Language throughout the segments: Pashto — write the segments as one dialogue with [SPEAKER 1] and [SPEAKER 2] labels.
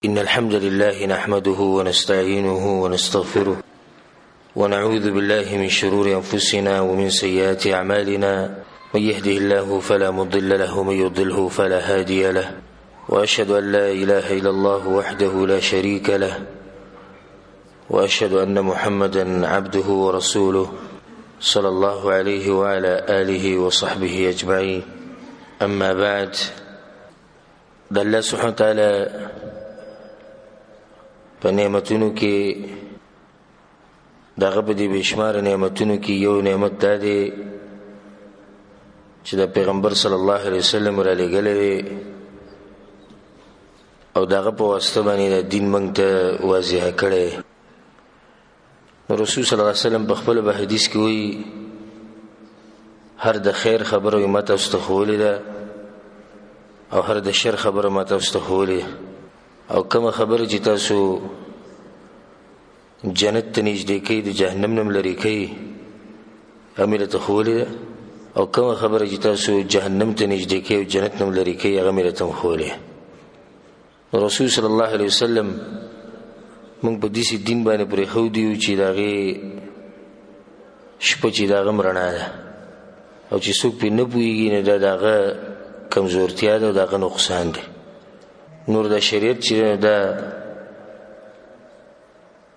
[SPEAKER 1] إن الحمد لله نحمده ونستعينه ونستغفره ونعوذ بالله من شرور أنفسنا ومن سيئات أعمالنا، من يهده الله فلا مضل له ومن يضله فلا هادي له، وأشهد أن لا إله إلا الله وحده لا شريك له، وأشهد أن محمدا عبده ورسوله صلى الله عليه وعلى آله وصحبه أجمعين. أما بعد، د الله سبحانه وتعالی په نعمتونو کې، دغه په دې بېشماره نعمتونو کې یو نعمت دا دی چې د پیغمبر صلی الله علیه وسلم را لېږلی دی او دغه په واسطه باندې د دین موږ ته واضح کړی. رسول صلی الله علیه وسلم په خپل به حدیث کې وایي، هر د خیر خبره یې ما تاسو ته ښوولې ده او هر د شر خبره ما تاسو ته ښوولې، او کومه خبره چې تاسو جنت ته نږدې کوي، د جهنم نه لرې کوي، هغه مې راته ښوولې ده، او کومه خبره چې تاسو جهنم ته نږدې کوي او جنت نه لرې کوي، هغه مې راته هم ښوولې. رسول صلی الله علیه وسلم موږ په داسې دین باندې پرېښودي یو چې د هغې شپه چې د هغه هم رڼا ده، او چې څوک پرې نه پوهېږي نو دا د هغه کمزورتیا ده او د هغه نقصان دی. نور دا شریعت چې دا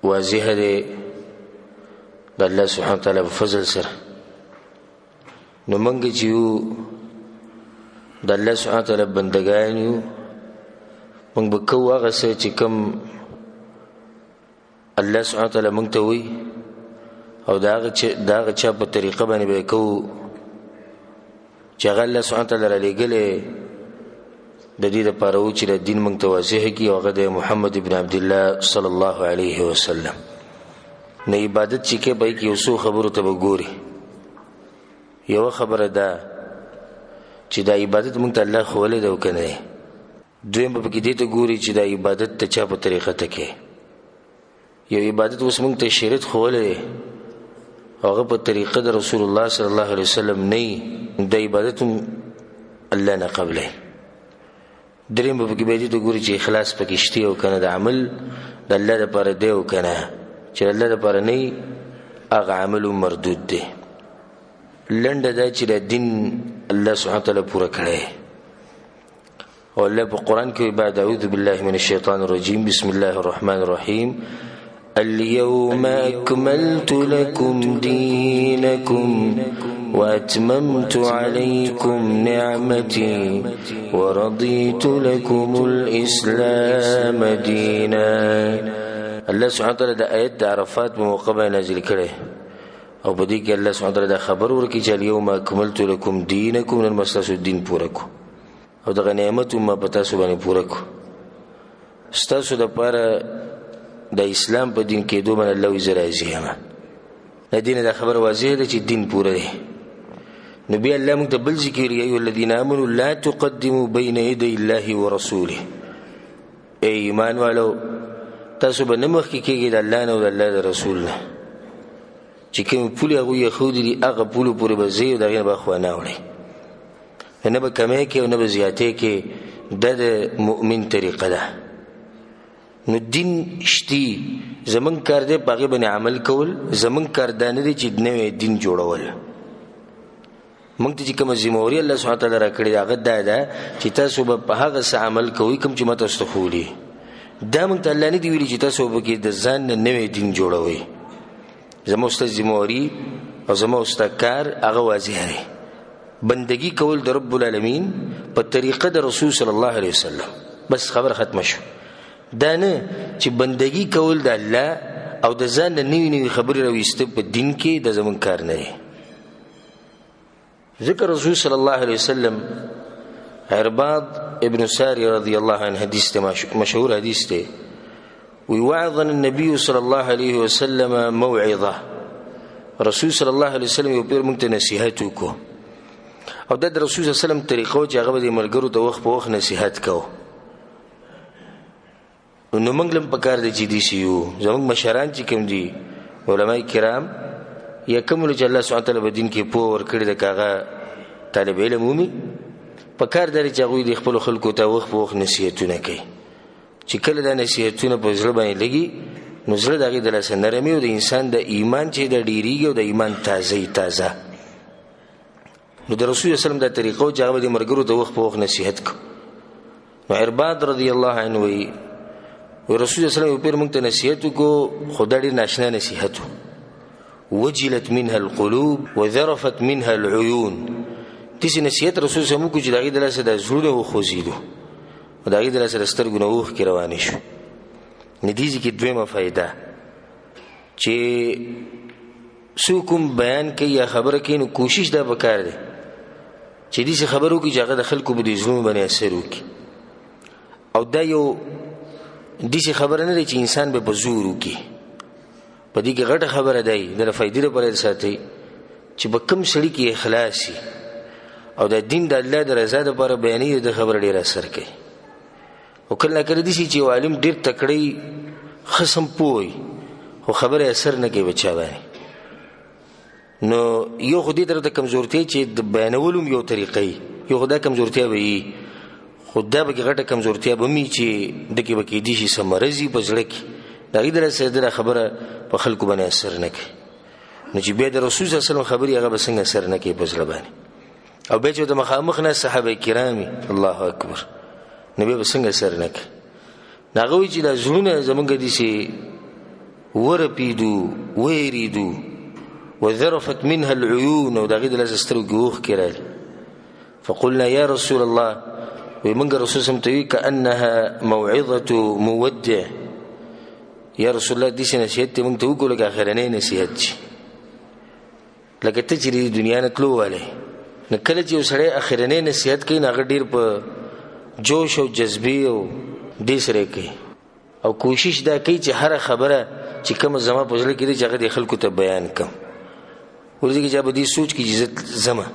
[SPEAKER 1] واضح دی د الله سبحانه وتعالی په فضل سره. نو موږ چې یو د الله سبحانه وتعالی بندګان یو، موږ به کوو هغه څه چې کوم الله سبحانه وتعالی موږ ته وایي، او د هغه چا په طریقه باندې به یې کوو چې هغه الله سبحانه وتعالی رالیږلی د دې لپاره و چې د دین موږ ته واضح کړي، او هغه د محمد ابن عبدالله صلی الله علیه وسلم. نو عبادت چې کوي، په کې یو څو خبرو ته به ګوري. یوه خبره ده چې دا عبادت موږ ته الله ښوولی دی او که نه دی. دویم به پکې دې ته ګوري چې دا عبادت ته چا په طریقه ته کوي. یو عبادت اوس موږ ته شریعت ښوولی دی، هغه په طریقه د رسول الله صلی الله علیه وسلم نه وي، دا عبادت هم الله نه قبلوي. دریم به پکې بیا دې ته ګوري چې اخلاص پکې شته او که نه، د عمل د الله دپاره دی او که نه. چې د الله دپاره نه وي، هغه عمل هم مردود دی. لنډه دا چې دا دین الله سبحانه وتعالی پوره کړی، او الله په قرآن کې بعد اعوذ بالله من الشیطان الرجیم، بسم الله الرحمن الرحیم، اليوم أكملت لكم دينكم وأتممت عليكم نعمتي ورضيت لكم الإسلام دينا. الله سبحانه وتعالى د آیت د عرفات په موقع باندې نازل کړی، او په دې کې الله سبحانه وتعالى دا خبر ورکړي چې اليوم أكملت لكم دينكم، نن ما ستاسو دین پوره کړو او دغه نعمت ما په تاسو باندې پوره کړو. ستاسو دپاره د اسلام په دین کېدو باندې الله وایي زه راضي یم. د دین دا خبره واضح ده چې دین پوره دی. نو بیا الله موږ ته بل ذکر یا ایها الذین آمنوا لا تقدموا بین یدی الله ورسوله. ای ایمان والو، تاسو به نه مخکې کېږئ د الله نه او د الله د رسول نه، چې کومې پولې هغوی ایښودي دي هغه پولو پورې به ځئ او د هغې نه به اخوا نه اوړئ، نه به کمی کوې او نه به زیاتې کوې. دا د مؤمن طریقه ده. نو دین شتي، زمونږ کار دی په هغې باندې عمل کول، زمونږ کار دا نه دی چې نوی دین جوړول. موږ ته چې کومه ذمهواري الله سبحانه وتعالی راکړې ده، هغه دا ده چې تاسو به په هغه څه عمل کوئ کوم چې ما تاسو ته ښوولي. دا موږ ته الله نه دي ویلي چې تاسو به پکې د ځان نه نوی دین جوړوئ. زما ستا ذمهواري او زما ستا کار هغه واضح دی، بندگی کول د رب العالمین په طریقه د رسول صلی الله علیه وسلم، بس خبره ختمه شو. دا نه چې بندگی کول د الله او د ځان نه نوې نوې خبرې راویسته په دین کې، دا زموږ کار نه دی. ذکر رسول صلی الله علیه وسلم عرباض ابن ساری رضی الله عنه حدیث ته، مشهور حدیث دی، وی وعظنا النبي صلی الله علیه وسلم موعظه. رسول صلی الله علیه وسلم یو پیر موږ ته نصیحت وکړو، او دا د رسول صلی الله علیه وسلم طریقه وه چې هغه به د ملګرو ته وخت په وخت نصیحت کوو. نو موږ لم پکار دی چې داسې یو زموږ مشران چې کوم دي علما کرام یا کوم چې الله سبحانه وتعالی په دین کې پوهه ورکړې ده، که هغه طالب علم ومي، پکار دی چې هغوی د خپلو خلکو ته وخت په وخت نصیحتونه کوي. چې کله دا نصیحتونه په زړه باندې لګي نو زړه د هغې د لاسه نرمي او د انسان د ایمان چې د ډېرېږي او د ایمان تازه تازه. نو د رسول الله وسلم دا طریقه و چې هغه به د ملګرو ته وخت په وخت نصیحت کو. نو عرباد رضی الله عنه وایي، رسول الله وسلم یو پیر موږ ته نصیحت وکړو، خو دا ډېر ناشنا نصیحت و. وجلت منها القلوب وذرفت منها العيون. داسې نصیحت رسول صلی وکړو چې د هغې د لاسه د زړونه وخوځېدو او د هغې د لاسه د سترګو نه اوښکې روانې شو. نو دې ځای کې دویمه فایده چې څوک هم بیان کوي یا خبره کوي، نو کوشش دا پکار دی چې داسې خبره وکړي چې هغه د خلکو په دې زړونو باندې اثر وکړي. او دا یو داسې خبره نه ده چې انسان به په زور وکړي. په دې کې غټه خبره ده، د فایدې لپاره یې ساتي چې په کوم سړي کې اخلاص وي او د دین د الله د رضا لپاره بیانوي، د خبره ډېر اثر کوي. او کله ناکله داسې چې یو عالم ډېر تکړه وي، ښه سم پوه وي، خو خبره یې اثر نه کوي په چا باندې. نو یو خو دې طرف ته کمزورتیا چې د بیانولو هم یو طریقه وي، یو خو دا کمزورتیا به وي، خو دا به کې غټه کمزورتیا به هم وي چې ده کې به کېدای شي څه مرض وي په زړه کې، د هغې د لاسه دا خبره په خلکو باندې اثر نه کوي. نو چې بیا د رسول صلی الله علیه وسلم خبرې هغه به څنګه اثر نه کوي په زړه باندې؟ او بیا چې د مخامخ نه صحابه کرام وي، الله اکبر، نو بیا به څنګه اثر نه کوي؟ نو هغه وایي چې دا زړونه زمونږ داسې ورپېدو، ویرېدو، وذرفت منها العيون، او د هغې د لاسه سترګو کې اوښکې راغلې. فقلنا يا رسول الله، وی مونږ رسول سم ته وی کأنها موعظة مودع، یا رسول الله داسې نصیحت ته مونږ ته وکړو لکه اخرنی نصیحت چې لکه ته چې د دنیا نه تلو والی. نو کله چې یو سړی اخرنی نصیحت کوي، نو هغه ډېر په جوش او جذبې او دې سره کوي، او کوشش دا کوي چې هره خبره چې کومه زما په زړه کې ده چې هغه دې خلکو ته بیان کړم. ورځې کې چې به دې سوچ کې چې زه ځمه،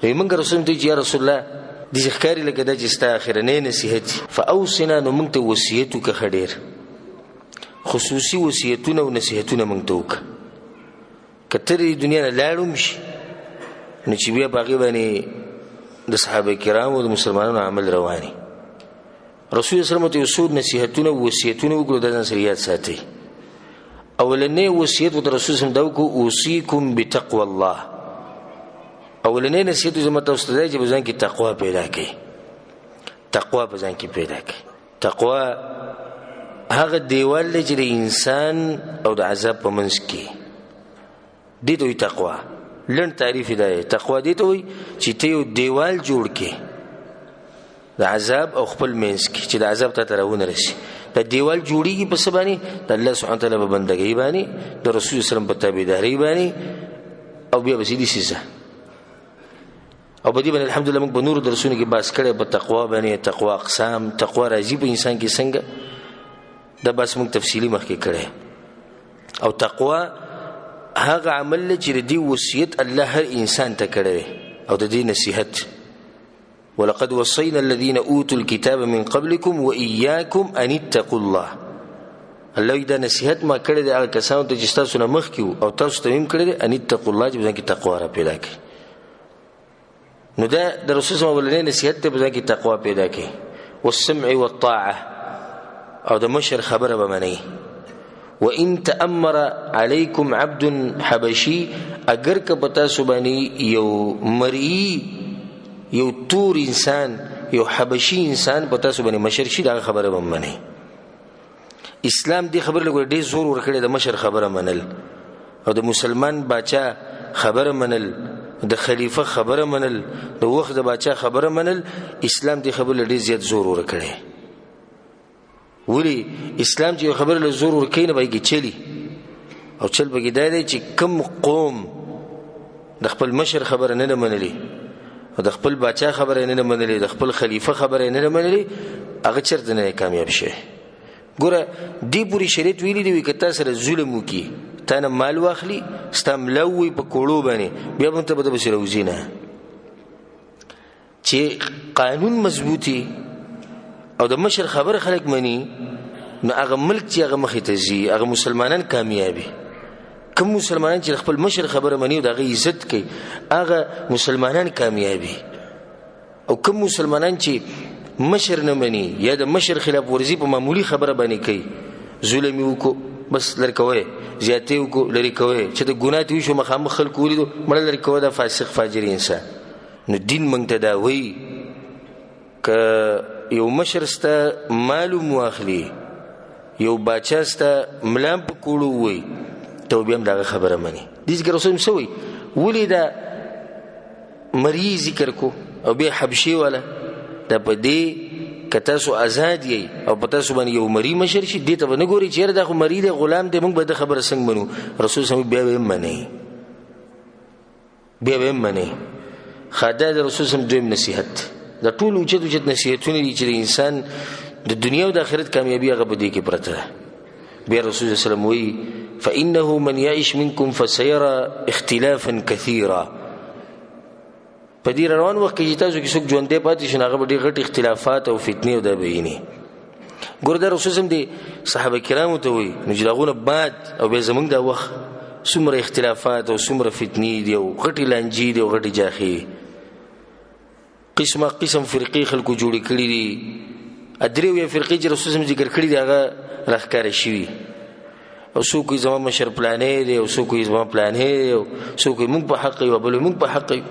[SPEAKER 1] وایي موږ رسول ته چې یا رسول الله داسې ښکاري لکه دا چې ستا اخرنی نصیحت وي، فاوصنا، نو موږ ته وصیت وکړه، ښه ډېر خصوصي وصیتونه او نصیحتونه موږ ته وکړه. که ته دې دنیا نه لاړ هم شي، نو چې بیا په هغې باندې د صحابه کرامو د مسلمانانو عمل روان وي. رسول الله صلی الله علیه وسلم ته یو څو نصیحتونه او وصیتونه وکړو، دا ځان سره یاد ساتئ. اولنی وصیت ورته رسول صلی الله علیه وسلم دا وکړو، اوصیکم بتقوی الله. اولنی نصیحت زما تاسو ته دی چې په ځان کې تقوا پیدا کړئ، تقوا په ځان کې پیدا کړئ. تقوا هغه دیوال دی چې د انسان او د عذاب په منځ کې دې ته وایي تقوا. لنډ تعریف یې دا دی، تقوا دې ته وایي چې ته یو دیوال جوړ کړې د عذاب او خپل منځ کې چې د عذاب ته ته راونه رسي. دا دیوال جوړیږي په څه باندې؟ د الله سبحانه وتعالی په بندګۍ باندې، د رسول وسلم په تابعدارۍ باندې، او بیا به دې سزا. او په دې باندې الحمدلله موږ په نورو درسونو کې بحث کړی په تقوا باندې، تقوا اقسام، تقوا راځي په انسان کې څنګه، دا بحث موږ تفصیلي مخکې کړی. او تقوا هغه عمل دی چې د دې وصیت الله هر انسان ته کړی دی، او د دې نصیحت. ولقد وصينا الذين اوتوا الكتاب من قبلكم واياكم ان اتقوا الله. الله دا نصیحت ما کړی دی هغه کسانو ته چې ستاسو نه مخکې وو او تاسو ته هم کړی دی، ان اتقوا الله، چې په ځان کې تقوا را پیدا کړئ. نو دا د رسول صلی الله علیه وسلم نصیحت دی په ځان کې تقوا پیدا کړئ. والسمع والطاعة، او د مشر خبره به منئ. وإن تأمر عليكم عبد حبشي، اگر که په تاسو باندې یو مرئی، یو تور انسان، یو حبشي انسان په تاسو باندې مشر شي، دا خبره به منئ. اسلام دې خبرې له ډېر زور ورکړی، د مشر خبره منل او د مسلمان باچا خبره منل، د خلیفه خبره منل، د وخت د باچا خبره منل. اسلام دې خبرې له ډېر زیات زور ورکړی. ولې اسلام چې خبره له زور ورکوي، نه به یې چلي، او چل پکې دا دی چې کوم قوم د خپل مشر خبره نه ده منلې او د خپل باچا خبره نه ده منلې، د خپل خلیفه خبره نه ده منلې، هغه چېرته نه کامیاب شي. ګوره دې پورې شریعت ویلي دی، که تا سره ظلم وکړي، تا نه مال واخلي، ستا ملا ووایي په کوړو باندې، بیا به هم ته به ده پسې راوځي نه. چې قانون مضبوطي او د مشر خبره خلک مني، نو هغه ملک چې هغه مخې ته ځي، هغه مسلمانان کامیابي. کوم مسلمانان چې خپل مشر خبره مني او د هغه عزت کوي، هغه مسلمانان کامیابي. او کوم مسلمانان چې مشر نه مني یا د مشر خلاف ورزي په معمولي خبره باندې کوي، ظلم یې وکړو بس لرې کوی، زیاتی وکړو لرې کوی، چې د ګناه ترې وشو مخامخ خلکو ولیدو مړه لرې کوه، دا فاسق فاجر انسان. نو دین موږ ته دا وایي که یو مشر ستا مال هم واخلي، یو باچا ستا ملا هم په کوړو ووایي، ته بیا هم د هغه خبره منې. دې ذکر رسول څه وایي؟ ولې دا مریي ذکر کو او بیا حبشې والا؟ دا په دې که تاسو آزاد یئ او په تاسو باندې یو مری مشر شي، دې ته به نه ګورئ چې یاره دا خو مری دی، غلام دی، موږ به د خبره څنګه منو؟ رسول صلی بیا به یې منئ، بیا به یې منئ. ښه، دا د رسول صلی دویم نصیحت دی. دا ټول اوچت اوچت نصیحتونه دي چې د انسان د دنیا او د آخرت کامیابي هغه په دې کې پرته ده. بیا رسول صلی الله علیه وسلم وایي فإنه من يعش منكم فسيرى اختلافا كثيرا. په دې روان وخت کې چې تاسو کې څوک ژوندی پاتې شي، نو هغه به ډېر غټ اختلافات او فتنې او دا به ویني. ګوره دا رسول صلی دې صحابه کرامو ته وایي، نو چې د هغو نه بعد او بیا زموږ دا وخت څومره اختلافات او څومره فتنې دي او غټې لانجې دي او غټې جاخې، قسمه قسم فرقې خلکو جوړې کړې دي. درې ویا فرقې چې رسول صلی ذکر کړې دي هغه راښکاره شوي، او څوک وایي زما مشر پلانی دی، او څوک وایي زما پلانی دی، او څوک وایي موږ په حق یو، بل وایي موږ په حق یو.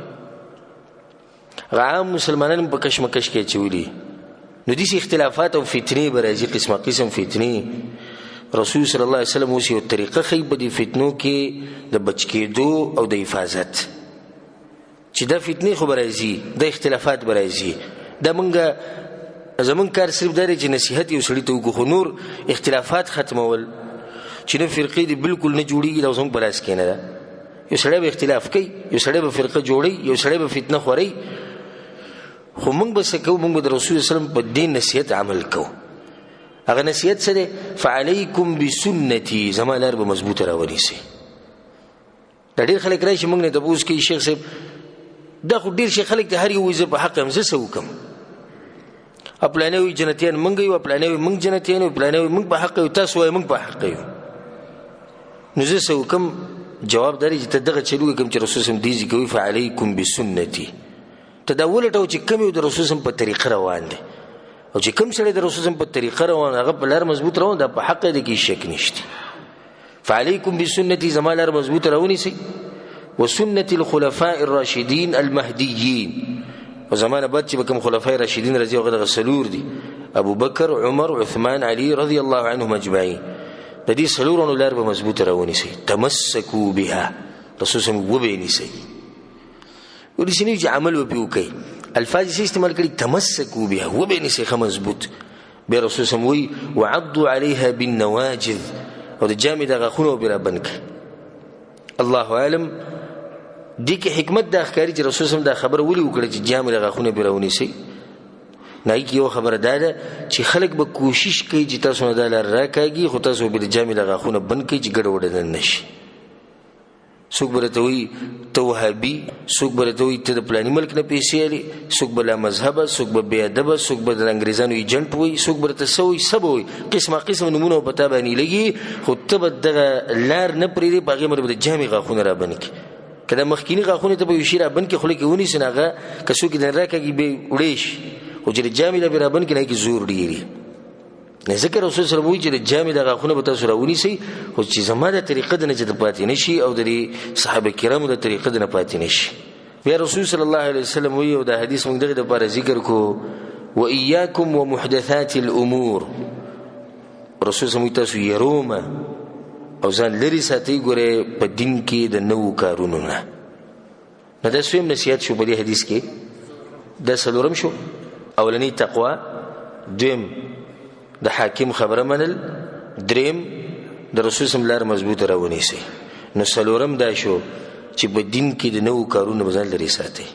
[SPEAKER 1] هغه عام مسلمانان هم په کشمکش کې اچولي. نو داسې اختلافات او فتنې به راځي، قسمه قسم فتنې. رسول صلی الله علیه وسلم اوس یو طریقه ښیي په دې فتنو کې د بچ کېدو او د حفاظت، چې دا فتنې خو به راځي، دا اختلافات به راځي، دا موږ زمونږ کار صرف دا دی چې نصیحت یو سړي ته وکړو، خو نور اختلافات ختمول چې نه فرقې دې بالکل نه جوړېږي، دا زموږ په لاس کې نه ده. یو سړی به اختلاف کوي، یو سړی به فرقه جوړوي، یو سړی به فتنه خوري، خو موږ به څه کوو؟ موږ به د رسول صلی الله علیه وسلم په دې نصیحت عمل کوو. هغه نصیحت څه دی؟ فعلیکم بسنتي، زما لار به مضبوطه راونیسئ. دا ډېر خلک راشي موږ نه تپوس کوي، شیخ صاحب دا خو ډېر شي خلک ته هر یو وایي زه په حق یم، زه څه وکړم؟ پلانی وایي جنتیان موږ یو، پلانی وایي موږ جنتیان یو، پلانی وایي موږ په حق یو، تاسو وایي موږ په حق یو، نو زه څه وکړم؟ جواب دا دی چې ته دغه چل وکړه کوم چې رسول صلی الله علیه وسلم دې ځای کوي، فعلیکم بسنتي. ته دا ولټوه چې کوم یو د رسول صلی الله علیه وسلم په طریقه روان دی، او چې کوم سړی د رسول صلی الله علیه وسلم په طریقه روان، هغه په لار مضبوط روان، دا په حق دی کې شک نشته. فعلیکم بسنتي، زما لار مضبوط راونیسئ، وسنة الخلفاء الراشدين المهديين. او زمانه بعد چې به کوم خلفاء راشدین راځي هغه دغه څلور دي، ابو بکر، عمر، عثمان، علي رضی الله عنهم اجمعین. د دې څلورو لار به مضبوطه راونیسئ، تمسکو بها، رسول صلی الله علیه وسلم وبه یې نیسئ. ولې چې نه وي چې عمل به پرې وکړئ، الفاظ یې استعمال کړي، تمسکو بها، وبه یې نیسئ ښه مضبوط. بیا رسول صلی الله علیه وسلم وایي وعضوا علیها بالنواجذ، او د جامې د غاښونو به رابند کړئ. الله عالم دې کې حکمت دا ښکاري چې رسول صلی الله علیه وسلم دا خبره ولې وکړه چې جامې د غاښونو پرې راونیسئ؟ نه، هغې کې یوه خبره دا ده چې خلک به کوشش کوي چې تاسو نه دا لار راکاږي، خو تاسو به د جامې د غاښونه بند کړئ چې ګډه وډه نه شي. څوک به راته وایي ته وهابي، څوک به راته وایي ته د پلاني ملک نه پیسې الې، څوک به لا مذهبه، څوک به بې ادبه، څوک به د انګریزانو ایجنټ وایي، څوک به راته څه وایي، څه به وایي، قسمه قسم نومونه به په تا باندې لګي، خو ته به دغه لار نه پرېږدې، په هغې باندې به د جامې غاښونه رابند کړي. که دا مخکیني غاښونه ته به یو شي رابند کړي، خوله کې ونیسي، نو هغه که څوک یې درنه راکاږي بیا یې وړی شي، خو چې د جامې دا به رابند کړي، نو هغې کې زور ډېر وي. نه ځکه رسول صلی الله علیه وسلم وایي چې د جامې د غاښونه به تاسو راونیسئ، خو چې زما د طریقه د نه چې پاتې نه شي او د دې صحابه کرامو د طریقه د نه پاتې نه شي. بیا رسول صلی الله علیه وسلم وایي، او دا حدیث موږ دغې دپاره ذکر کړو، وإیاکم ومحدثات الامور. رسول صلی الله علیه وسلم وایي تاسو یرومه او ځان لرې ساتئ ګورئ په دین کې د نوو کارونو نه. نو دا څویم نصیحت شو په دې حدیث کې، دا څلورم شو. اولنی تقوا، دویم د حاکم خبره منل، دریم د رسول صلی الله علیه وسلم لار مضبوطه راونیسئ. نو څلورم دا شو چې په دین کې د نوو کارونو به ځان لرې ساتئ.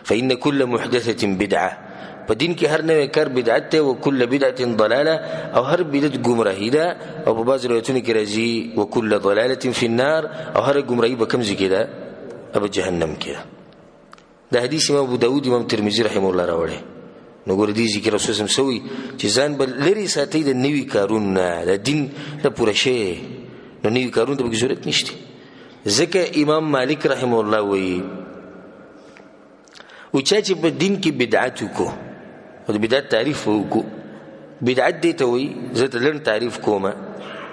[SPEAKER 1] فإن كل محدثة بدعة، په دین کې هر نوی کار بدعت دی، وکل بدعة ضلاله، او هر بدعت ګمراهي ده، او په بعضو روایتونو کې راځي وکل ضلالة في النار، او هر ګمراهي به کوم ځای کې ده؟ په جهنم کې ده. دا حدیث امام ابو داود، امام ترمذي رحمه الله راوړی. نو ګوره دې ځای کې رسول صلی الله علیه وسلم څه وایي چې ځان به لرې ساتئ د نوي کارونو نه، د دین د پوره شی، نو نوي کارونو ته پکې ضرورت نشته. ځکه امام مالک رحمه الله وایي او چا چې په دین کې بدعت وکړو، خو د بدعت تعریف به وکړو. بدعت دې ته وایي، زه ته لنډ تعریف کوم.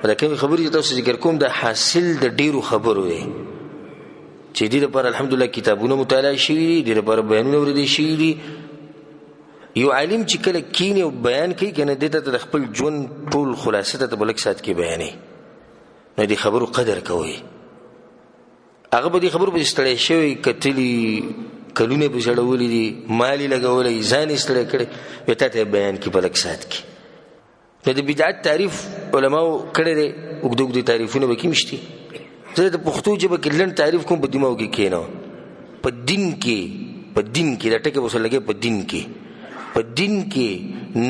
[SPEAKER 1] دا کومې خبرې چې تاسو ذکر کوم دا حاصل د ډېرو خبرو دی چې دې لپاره الحمدلله کتابونه مطالعه شوي دي، دې لپاره بیانونه اورېدل شوي دي. یو عالم چې کله کینې او بیان کوي که نه، دې ته د خپل ژوند ټول خلاصه ته په لږ ساعت کې بیانوي. نو دې خبرو قدر کوئ. هغه په دې خبرو پسې ستړی شوی، کتلي کلونه یې پسې اړولي دي، مال یې لګولی، ځان یې ستړی کړی، بیا تا ته یې بیان کړي په لږ ساعت کې. نو د بدعت تعریف علماو کړی دی، اوږده اوږده تعریفونه به کې هم شته. زه د پښتو ژبه کې لنډ تعریف کوم، په دماغ کې کښېنوم. په دین کې، په دین کې دا ټکی به سره لګوي، په دین کې، په دین کې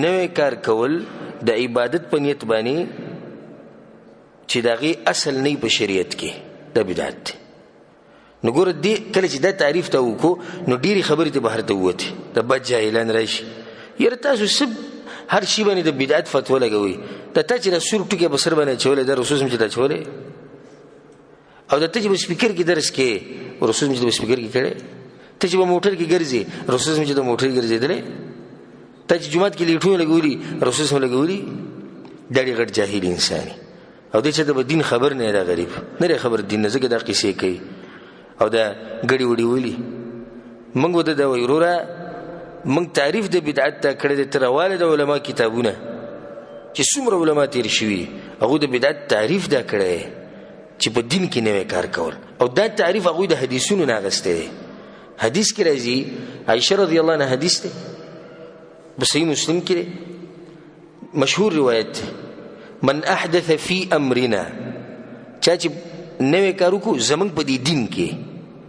[SPEAKER 1] نوی کار کول د عبادت په نیت باندې چې د هغې اصل نه په شریعت کې، دا بدعت دی. نو ګوره دې کله چې دا تعریف ته وکړو نو ډېرې خبرې ته بهر ته ووتې، د بد جاهلان راشي، یاره تاسو څه هر شي باندې د بدعت فتوا لګوئ، دا تا چې دا سور ټکی په سر باندې اچولی دا رسول چې تا اچولی، او دا ته چې په سپیکر کې درس کې رسول چې په سپیکر کې کړی، ته چې په موټر کې ګرځې رسول چې د موټر کې ګرځېدلی، ته چې جومات کې لیټونه لګولي رسول هم لګولي. دا ډېر غټ جاهل انسان دی او دی چې د دین خبر نه دی، غریب نه دی خبر دین نه، ځکه دا قصې کوي او دا ګړي وړي ولي. موږ ورته دا وایو، وروره موږ تعریف د بدعت ته کړی دی، ته راواله د علما کتابونه چې څومره علما تېر شوي هغوی د بدعت تعریف دا کړی چې په دین کې نوی کار کول، او دا تعریف هغوی د حدیثونو نه اخیستی دی. حدیث کې راځي، عایشه رضی الله عنها حدیث دی، په صحیح مسلم کې دی، مشهور روایت دی، من احدث فی امرنا، چا چې نوی کار وکړو زموږ په دې دین کې،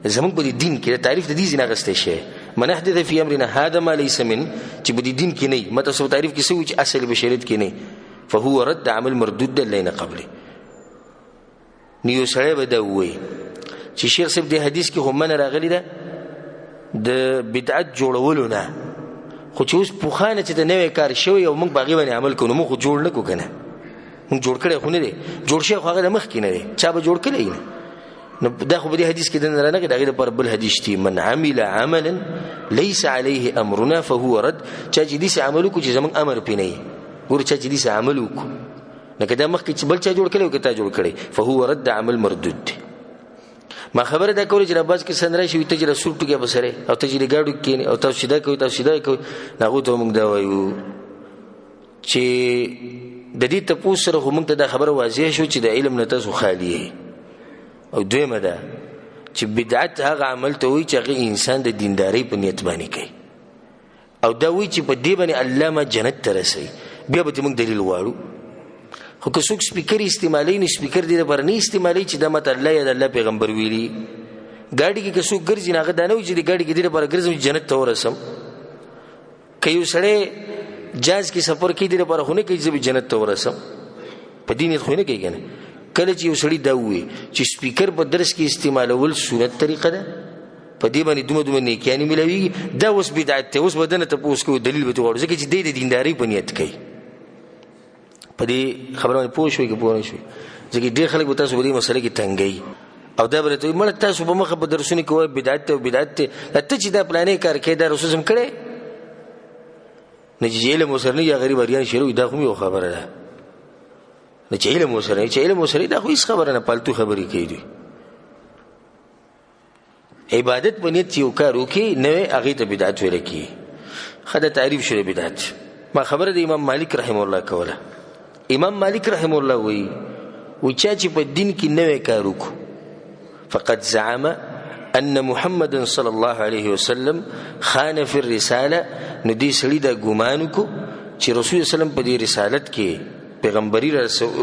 [SPEAKER 1] زموږ په دې دین کې، دا تعریف د دې ځای نه اخیستی شوی، من احدث فی امرنا هذا ما لیس من، چې په دې دین کې نه وي، ما تاسو په تعریف کې څه وایو چې اصل په شریعت کې نه وي، فهو رد عمل مردود دی لین قبله. نو یو سړی به دا ووایي چې شیخ صاحب دې حدیث کې خو منع راغلې ده د بدعت جوړولو نه، خو چې اوس پخوا نه چې د نوی کار شوی او موږ په هغې باندې عمل کوو، نو موږ خو جوړ نه کړو که نه، موږ جوړ کړی خو نه دی، جوړ شوی خو هغه د مخکې نه دی، چا به جوړ کړی نه. نو دا خو په دې حدیث کې دننه رانغی، د هغې لپاره بل حدیث دی، من عمل عملا لیس علیه امرنا فهو رد، چا چې داسې عمل وکړو چې زموږ امر پرې نه وي، ګوره چا چې داسې عمل وکړو، نو که دا مخکې چې بل چا جوړ کړی او که تا جوړ کړی، فهو رد عمل مردود دی. ما خبره دا کوله چې را بعض کسان راشي وي ته چې را سور ټوکی به سره او ته چې د ګاډو کې کښېنې او تاسو چې دا کوئ تاسو چې دا کوئ، نو هغوی ته موږ دا وایو چې د دې تپوس سره خو موږ ته دا خبره واضح شو چې د علم نه تاسو خالي یئ، او دویمه ده چې بدعت هغه عمل ته وایي چې هغه انسان د دیندارۍ په نیت باندې کوي، او دا وایي چې په دې باندې الله ما جنت ته رسوي، بیا به ترې موږ دلیل غواړو. خو که څوک سپیکر استعمالوي نو سپیکر دې لپاره نه استعمالوي چې دا ماته الله یا د الله پیغمبر ویلي. ګاډي کې که څوک ګرځي نو هغه دا نه وایي چې د ګاډي کې دې لپاره ګرځم چې جنت ته ورسم. که یو سړی جاز کې سفر کوي دې لپاره خو نه کوي چې زه به جنت ته ورسم، په دې نیت خو نه کوي که نه. کله چې یو سړي دا ووایي چې سپیکر په درس کې استعمالول سنت طریقه ده، په دې باندې دومره دومره نیکیانې میلاویږي، دا اوس بدعت دی، اوس به دنه تپوس کوو، دلیل به ترې غواړو، ځکه چې دی د دیندارۍ په نیت کوي. په دې خبره باندې پوه شوئ که پوه نه شوئ؟ ځکه ډېر خلک به تاسو په دې مسله کې تنګوي او دا به راته وایي مړه تاسو په مخه په درسونو کې وایي بدعت دی او بدعت دی، دا ته چې دا پلانې کار کوې دا رسول هم کړی نه، چې علم ورسره نه یا غریب اریان شروع وي، دا خو یو خبره ده نه، چې علم ورسره نه، چې علم ورسره دا خو هېڅ خبره نه، پالتو خبرې کوي دوی. عبادت په نیت چې یو کار وکړي نوی هغې ته بدعت ویل کېږي. ښه دا تعریف شو د بدعت. ما خبره د امام مالک رحمه الله کوله. امام مالک رحمه الله وایي و چا چې په دین کې نوی کار وکړو، فقد زعم ان محمد صلی الله علیه وسلم خان فی الرساله، نو دې سړي دا ګمان وکړو چې رسول الله وسلم په دې رسالت کې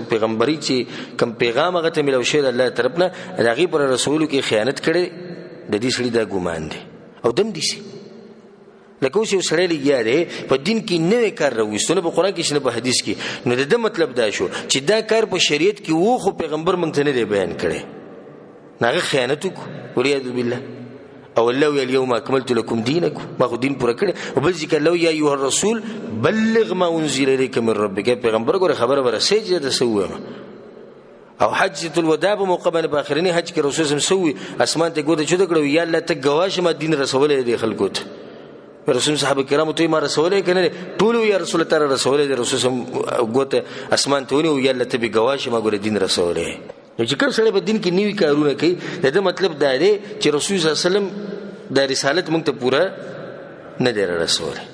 [SPEAKER 1] پیغمبري چې کوم پیغام هغه ته میلاو شوی د الله طرف نه، د هغې پر رسولو کې خیانت کړی، د دې سړي دا ګمان دی. او دم دي سي لکه اوس یو سړی لګیا دی په دین کې نوی کار راویستو، نه په قرآن کې نه په حدیث کې، نو د ده مطلب دا شو چې دا کار په شریعت کې و خو پیغمبر موږ ته نه دی بیان کړی، نو هغه خیانت وکړو والعیاذ بالله. او الله ویل اليوم اکملت لكم دینکم، ما خو دین پوره کړی. او بل ذکر الله یا ایها الرسول بلغ ما انزل الیک من ربک، پیغمبر ګوره خبره به رسوي چې درته څه ووایم. او حجة الوداع په موقع باندې په آخرني حج کې رسول صلی الله علیه وسلم اسمان ته ګوته چوته کړه، یا الله ته ګواه شه ما دین رسولی دی خلکو ته. رسول صحابه کرامو ته ما رسولې کنه ټول یا رسول الله تعالی رسولې د رسول سم ګوته اسمان ته ونیو، یا الله ته به ګواه شي ما ګوره دین رسولې. نو چې کوم سړی په دین کې نوي کارونه کوي، د ده مطلب دا دی چې رسول صلی الله علیه وسلم دا رسالت موږ ته پوره نه دی رسولی.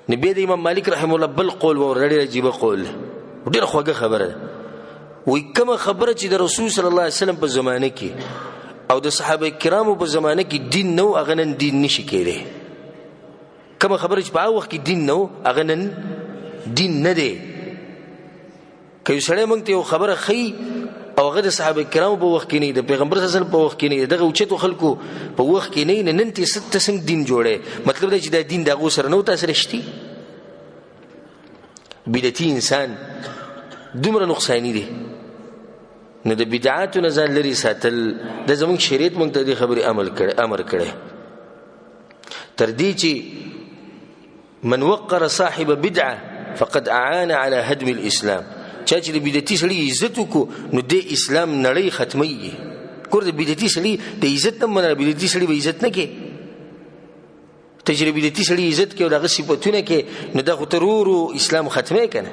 [SPEAKER 1] نو بیا د امام مالک رحمه الله بل قول واوره، ډېر عجیبه قول دی، ډېره خوږه خبره ده. وایي کومه خبره چې د رسول صلی الله علیه وسلم په زمانه کې او د صحابه کرامو په زمانه کې دین نه و، هغه نن دین نشي کېدی. کومه خبره چې په هغه وخت کې دین نه و، هغه نن دین نه دی. که یو سړی موږ ته یو خبره ښیي او هغه د صحابه کرامو په وخت کې نه، د پیغمبر صلی الله علیه وسلم په وخت کې نه، دغه اوچتو خلکو په وخت کې نه، نن ته څه څنګه دین جوړی؟ مطلب دا چې دا دین د هغو سره نه و، تا سره شتي. بدعتي انسان دومره نقصاني دی. نو د بدعاتو نه ځان لرې ساتل دا زموږ شریعت موږ ته دې خبرې امر کړی، تر دې چې من وقر صاحب بدعه فقد اعان على هدم الاسلام. چا چې د بدعتي سړي عزت وکړو نو د اسلام نړۍ ختمېږي. ګوره د بدعتي سړي د عزت نه مننه، بدعتي سړي به عزت نه کوي. ته چې د بدعتي سړي عزت کوې او د هغه صفتونه کوې، نو دا خو ته ورو ورو اسلام ختموې که نه.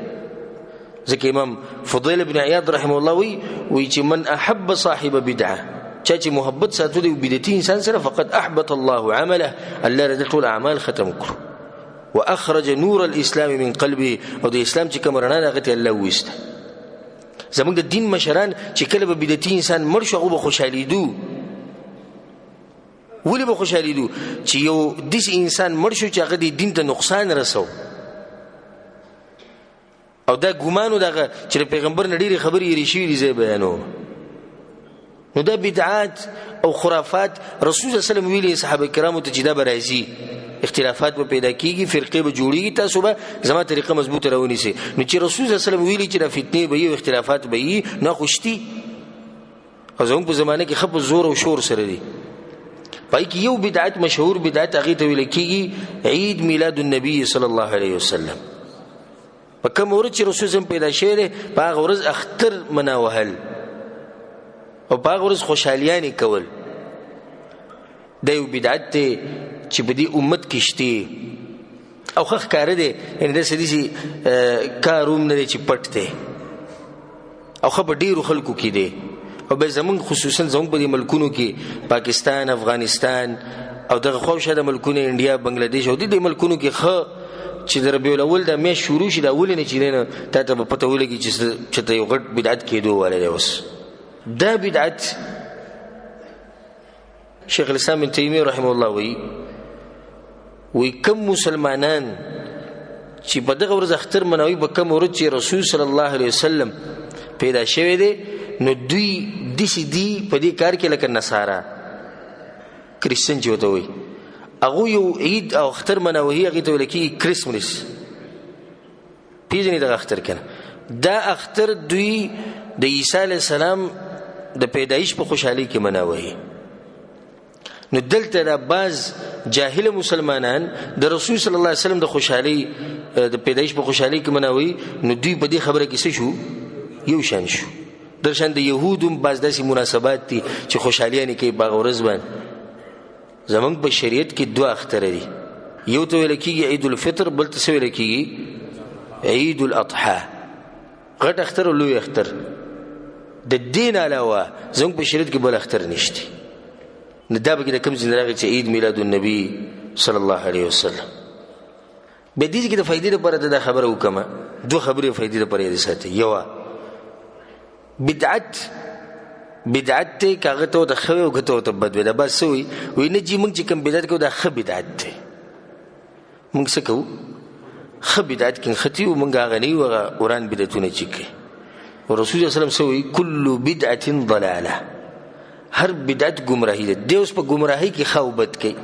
[SPEAKER 1] ځکه امام فضیل بن عیاض رحمه الله وایي چې من احب صاحب بدعه، چا چې محبت ساتو د بدعتي انسان سره، فقد احبط الله عمله، الله د ټول اعمال ختم کړو. واخرج نور الاسلام من قلبه، او د اسلام چې کوم رڼا ده هغه ته الله وویسته. زموږ د دین مشران چې کله به بدعتي انسان مړ شو، هغه به خوشحالېدو. ولې به خوشحالېدو؟ چې یو داسې انسان مړ شو چې هغه د دین ته نقصان رسو، او دا ګمانو دغه چې د پیغمبر نه ډېرې خبرې یې شوې دي، زه یې بیانوم. نو دا بدعات او خرافات رسول صلی الله علیه وسلم ویلي صحابه کرامو ته چې دا به راځي، اختلافات به پیدا کیږي، فرقې به جوړیږي، تاسو به زما طریقه مضبوطه راونیسئ. نو چې رسول صلی الله علیه وسلم ویلي چې دا فتنې به وي او اختلافات به وي، نو خو شتي، او زموږ په زمانه کې ښه په زور او شور سره دي. په هغې کې یو بدعت مشهور بدعت هغې ته ویل کیږي عید میلاد النبي صلی الله علیه وسلم. په کوم ورځ چې رسول صلی پیدا شوی دی، په هغه ورځ اختر مناوهل او په هغه ورځ خوشحالیانې کول، دا یو بدعت دی چې په دې امت کې شته او ښه ښکاره دی. یعنې داسې داسې کار هم نه دی چې پټ دی، او ښه په ډېرو خلکو کې دی. او بیا زموږ خصوصا زموږ په دې ملکونو کې، پاکستان، افغانستان او دغه خواوشا د ملکونو، انډیا، بنګلادیش او دې ملکونو کې ښه چې د ربیع الاول دا میاشت شروع شي، د اولې نه چې دی نه تا ته به پته ولګي چې ته یو غټ بدعت کېدو والی دی. اوس دا بدعت شیخ الاسلام ابن تیمیه رحمه الله وایي، وایي کوم مسلمانان چې په دغه ورځ اختر مناوي، په کوم ورځ چې رسول صلی الله علیه وسلم پیدا شوی دی، نو دوی داسې دي په دې کار کې لکه نصارا، کرسچن چې ورته وایي، هغوی یو عید او اختر مناوي، هغې ته ویل کېږي کرسمس. پېژنې دغه اختر که نه؟ دا اختر دوی د عیسی علیه السلام د پیدایش په خوشحالۍ کې مناوي. نو دلته دا بعض جاهل مسلمانان د رسول صلی الله علیه وسلم د خوشحالۍ د پیدایش په خوشحالۍ کې مناوي، نو دوی په دې خبره کې څه شو؟ یو شان شو. درشان د یهودو هم بعض داسې مناسبات دي چې خوشحالیانې کوي په هغه ورځ باندې. زمونږ په شریعت کې دوه اختره دي، یو ته ویل کېږي عید الفطر، بل ته څه ویل کېږي؟ عید الاضحی. غټ اختر او لوی اختر. د دې نه علاوه زمونږ په شریعت کې بل اختر نشته. نو دا پکې د کوم ځای نه راغی چې عید میلاد النبي صلی الله علیه وسلم. بیا دې کې د فایدې لپاره دا خبره وکړم، دوه خبرې فایدې لپاره یې ساتي. یوه بدعت، بدعت دی که هغه ته ورته ښه وي او که ته ورته بد وي، دا بعض څه وایي، وایي نه جي موږ چې کوم بدعت کوو دا ښه بدعت دی. موږ څه کوو؟ ښه بدعت کې نښتي یو، موږ هغه نه یو، هغه وران بدعتونه چې کوي. رسول الله صلی الله علیه وسلم څه وایي؟ کل بدعة ضلاله، هر بدعت ګمراهي ده. دی اوس په ګمراهۍ کې ښه او بد کوي.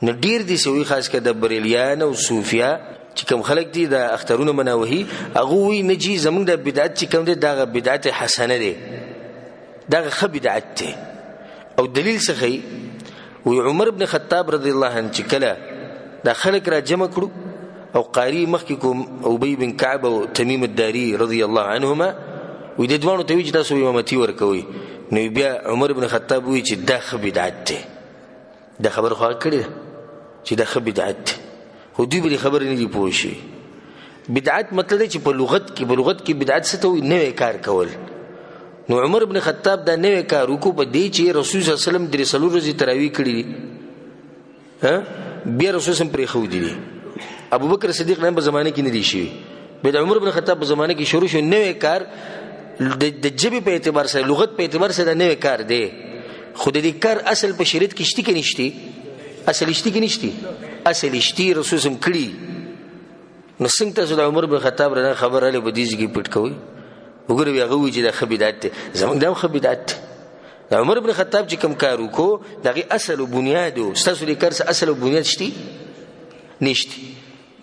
[SPEAKER 1] نو ډېر داسې وایي، خاص کر د بریلیان او صوفیا چې کوم خلک دي دا اخترونه مناوهي، هغه وایي نه جي زموږ دا بدعت چې کوم دی دغه بدعت حسنه دی، دغه ښه بدعت دی. او دلیل څه ښیي؟ وایي عمر بن خطاب رضی الله عنه چې کله دا خلک را جمع کړو او قاري مخکې کوم ابی بن کعب او تمیم الداري رضی الله عنهما، وایي دې دواړو ته وایي چې تاسو امامتي ورکوئ. نو بیا عمر بن خطاب وایي چې دا ښه بدعت دی. دا خبره خو هغه کړې ده چې دا ښه بدعت دی، خو دوی به دې خبرې نه دي پوه شوي. بدعت مطلب دی چې په لغت کې، په لغت کې بدعت څه ته وایي؟ نوی کار کول. نو عمر بن خطاب دا نوی کار وکړو په دې چې رسول صلی الله علیه وسلم درې څلور ورځې تراویح کړي دي، بیا رسول صلی الله علیه وسلم پرېښودي دي. ابوبکر صدیق نه په زمانه کې نه دي شوي، بیا د عمر بن خطاب په زمانه کې شروع شو. نوی کار د ژبې په اعتبار سره، لغت په اعتبار سره نوی کار دی، خو د دې کار اصل په شریعت کې شته که نشته؟ اصل شته که نشته؟ اصل شته، رسول صلی الله علیه وسلم کړي. نو څنګه تاسو د عمر بن خطاب نه خبر راغلې په دې ځای کې پټ کوئ؟ وګورئ بیا هغه وایي چې دا ښه بدعت دی، زموږ دا هم ښه بدعت دی. د عمر بن خطاب چې کوم کار وکړو د هغې اصل او بنیاد و، ستاسو دې کار څه اصل او بنیاد شته؟ نشته.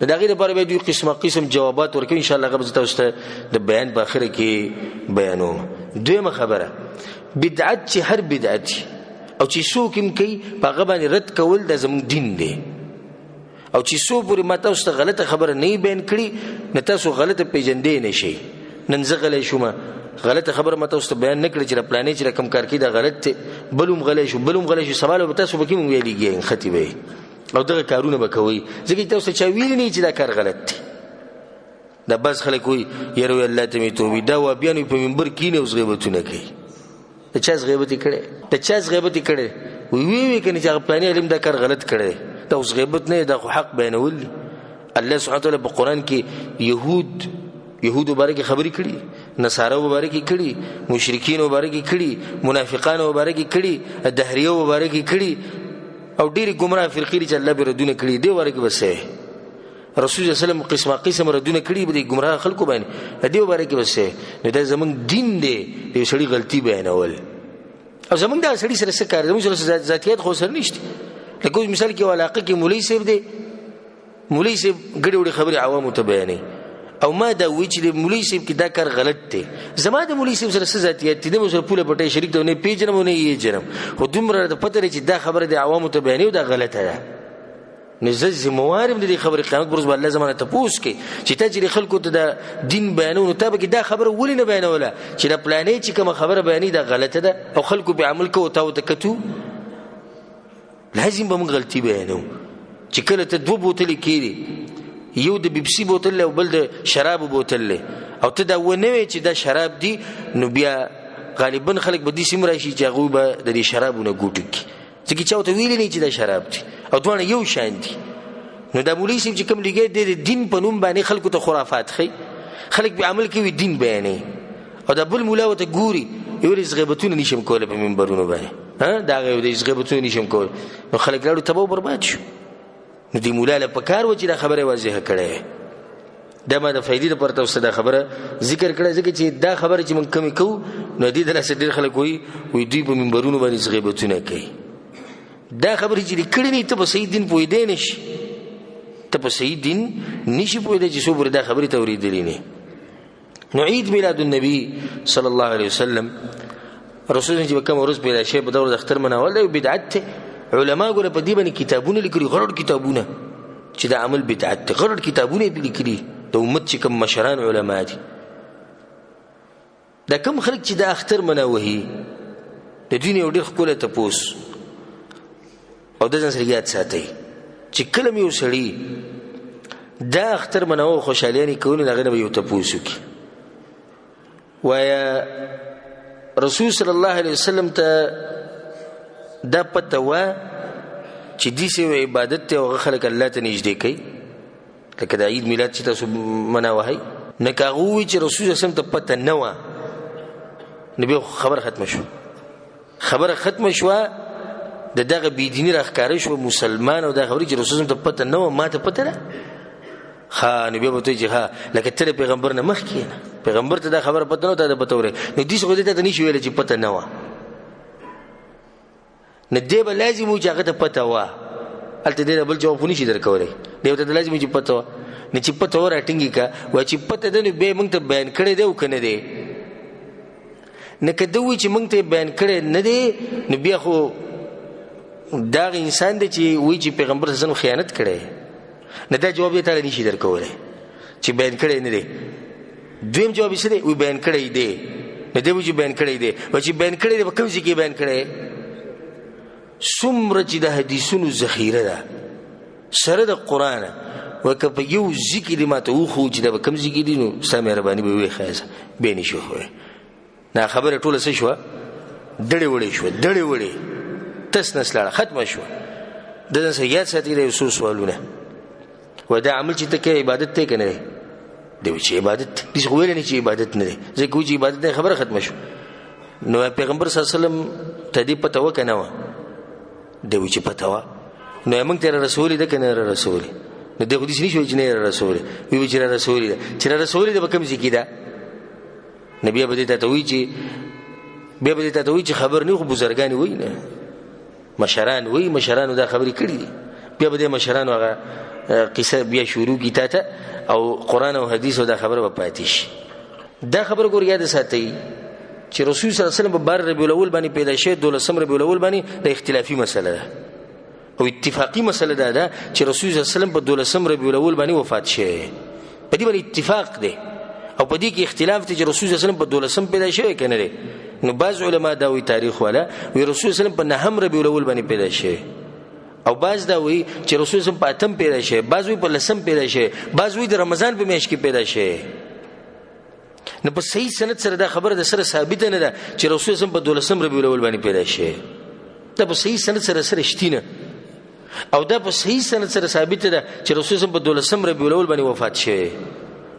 [SPEAKER 1] نو د هغې لپاره بیا دوی قسمه قسم جوابات ورکوي، انشاءالله هغه به زه تاسو ته د بیان په اخره کې بیانوم. دویمه خبره، بدعت چې هر بدعت او چې څوک هم کوي په هغه باندې رد کول دا زموږ دین دی، او چې څو پورې ما تاسو ته غلطه خبره نه بیان کړي نو تاسو غلطه پېژندی نه شئ. نن زه غلی شوم، غلطه خبره ما تاسو ته بیان نه کړې چې دا پلانې چې دا کوم کار کوي دا غلط دی، بل هم غلی شو، بل هم غلی شو، سبا له به تاسو به کې هم ویلېږي نښتې به یې او دغه کارونه به کوئ، ځکه چې تاسو ته چا ویلي نه چې دا کار غلط دی. دا بعض خلک وایي یاره وایي الله ته مې توبې، دا وابیان وي په منبر کښېني اوس غیبتونه کوي. د چا غیبت یې کړی؟ د چا غیبت یې کړی؟ وایي ویې ویې که نه چې هغه پلاني عالم دا کار غلط کړی دی، دا اوس غیبت نه دی، دا خو حق بیانول دي. الله سبحانه وتعالی په قرآن کې یهود مبارکې خبرې کړي، نصارا مبارکې کړي، مشرکین مبارکې کړي، منافقان مبارکې کړي، دهریو مبارکې کړي، او ډېرې ګمراه فرقې دي چې الله پرې ردونه کړي. دې باره کې به څه وایې؟ رسول الله صلی الله علیه وسلم قسمه قسم ردونه کړي په دې ګمراه خلکو باندې، دې باره کې به څه وایې؟ نو دا زموږ دین دی د یو سړي غلطي بیانول، او زموږ دا سړي سره څه کار دی؟ زموږ سره ذاتیات خو سره نشته. لکه اوس مثال کې یو علاقه کې مولوي صاحب دی، مولوي صاحب ګډې وډې خبرې عوامو ته بیانوي، او ما دا وایي چې د مولوي صاحب کې دا کار غلط دی. زما د مولوي صاحب سره څه ذاتیات دي؟ نه مې سره پوله پټی شریک دی، نه پېژنم او نه یې پېژنم، خو دومره راته پته ده چې دا خبره د عوامو ته بیانوي او دا غلطه ده. نو زه ذمهوار یم د دې خبرې، قیامت پر ورځ به الله زما نه تپوس کوي چې تا چې د خلکو ته دا دین بیانوو نو تا به کې دا خبره ولې نه بیانوله چې دا پلانې چې کومه خبره بیانوي دا غلطه ده او خلکو پرې عمل کوو، تا ورته کتو. لازم به موږ غلطي بیانوو چې کله ته دوه بوتلې کېدې، یو د بیپسي بوتل او بل د شرابو بوتل دی، او ته دا ونه وایې چې دا شراب دي، نو بیا غالبا خلک به داسې هم راشي چې هغوی به د دې شرابو نه ګوټ کړي، ځکه چا ورته ویلي نه چې دا شراب دي او دواړه یو شان دي. نو دا مولوي صاحب چې کوم لګی دی د دین په نوم باندې خلکو ته خرافات ښیي، خلک پرې عمل کوي، دین بیانوي، او دا بل مولا ورته ګوري یو ورځ غیبتونه نشم کولی په منبرونو باندې، دا هغه یو دی غیبتونه نشم کولی، نو خلک لاړو تباه او برباد شو. نو دې مولا له پکار و چې دا خبره یې واضحه کړې. دا ما د فایدې لپاره تاسو ته دا خبره ذکر کړه، ځکه چې دا خبره چې موږ کمې کوو نو دې د لاسه ډېر خلک وایي، وایي دوی په منبرونو باندې غیبتونه کوي. دا خبرې چې دې کړې نه، ته په صحیح دین پوهېدی نه شي، ته په صحیح دین نشي پوهېدی چې څو پورې دا خبرې ته اورېدلې نه. نو عید میلاد النبي صلی الله علیه وسلم، رسول چې په کومه ورځ پیدا شوی په دا ورځ اختر منول دا یو بدعت دی. علما ګوره په دې باندې کتابونه لیکلي، غټ کتابونه چې دا عمل بدعت دی، غټ کتابونه یې پرې لیکلي د امت چې کوم مشران علما دي. دا کوم خلک چې دا اختر منوهي د دوی نه یو ډېر ښکلی تپوس او د ځان سره یاد ساتئ چې کله مې یو سړي دا اختر مناوه خوشحالیانې کوي نو د هغې نه به یو تپوس وکړي، وایه رسول صلی الله علیه وسلم ته دا پته وه چې داسې یو عبادت دی او هغه خلک الله ته نږدې کوي، لکه د عید میلاد چې تاسو مناوهئ. نه که هغه ووایي چې رسول صلی الله علیه وسلم ته پته نه وه، نو بیا خبره ختمه شوه، خبره ختمه شوه، د دغه بېدیني راښکاره شو مسلمان او دا خبرې چې رسول ته پته نه وه، ما ته پته ده. ښه نو بیا به ته چې ښه لکه ته د پیغمبر نه مخکې نه، پیغمبر ته دا خبره پته نه وه، تا ته پته ورکړه، نو داسې خو دې ته نه شي ویلی چې پته نه وه. نو دی به لازم و چې هغه ته پته وه، هلته دی بل جواب خو نه شي درکولی، دی ورته لازم و چې پته وه. نو چې پته وه راټینګې کړه، وایي چې پته ده نو بیا یې موږ ته بیان کړی دی او که نه دی؟ نه که ده وایي چې موږ ته یې بیان کړی نه دی، نو بیا خو دا هغه انسان دی چې وایي چې پیغمبر صلی الله علیه وسلم خیانت کړی، نه دا جواب یې تاله نه شي درکولی چې بیان کړی نه دی. دویم جواب یې څه دی؟ وایي بیان کړی دی. نو دی وایي چې بیان کړی دی، وایي چې بیان کړی دی په کوم ځای کې بیان کړی؟ څومره چې د حدیثونو ذخیره ده سره د قرآن وکه په یو ځای کې دې ماته وښو چې دا به کوم ځای کې دي، نو ستا مهرباني به وي ښایسته بیا نه شي ښوی. دا خبره ټوله څه شوه؟ دړې وړې شوه، دړې وړې تس نس لاړه، ختمه شوه. د ځان سره یاد ساتي دا یو څو سوالونه. و دا عمل چې ته کوې عبادت دی که نه دی؟ دی وایي چې عبادت دی. داسې خو ویلی نه چې عبادت نه دی، ځکه وایي چې عبادت دی، خبره ختمه شوه. نو پیغمبر صلی الله علیه وسلم ته دې پته وه که نه وه؟ دی وایي چې پته وه. نو موږ ته را رسولې ده که نه را رسولې؟ نو دی خو داسې نه شو چې نه یې را رسولې، وایي چې را رسولې ده. چې را رسولې ده په کوم ځای کې ده؟ نو بیا به دې ته وایي چې بیا به دې ته وایي چې خبر نه، خو بزرګان وایي نه، مشران وایي، مشرانو دا خبرې کړې دي. بیا به دې مشرانو هغه قصه بیا شروع کړي تا ته، او قرآن او حدیث او دا خبره به پاتې شي. دا خبره ګور یاد ساتئ چې رسول صلی الله علیه وسلم په 12 ربیع الاول باندې پیدا شوی، 12 ربیع الاول باندې د اختلافي مسله ده او اتفاقي مسله دا ده چې رسول صلی الله علیه وسلم په 12 ربیع الاول باندې وفات شوی، په دې باندې اتفاق دی. او په دې کې اختلاف دی چې رسول صلی الله علیه وسلم په 12 پیدا شوی که نه دی. نو بعض علما دا وایي تاریخ والا وایي رسول صلی الله علیه وسلم په 9 ربیع الاول باندې پیدا شوی، او بعض دا وایي چې رسول صلی الله علیه وسلم په 8 پیدا شوی، بعض وایي په 10 پیدا شوی، بعض وایي د رمضان په میاشت کې پیدا شوی. نو په صحیح سند سره دا خبره د سره ثابته نه ده چې رسول صلی الله علیه وسلم په 12 ربیع الاول باندې پیدا شوی. دا په صحیح سند سره سره شتي نه، او دا په صحیح سند سره ثابته ده چې رسول صلی الله علیه وسلم په 12 ربیع الاول باندې وفات شوی.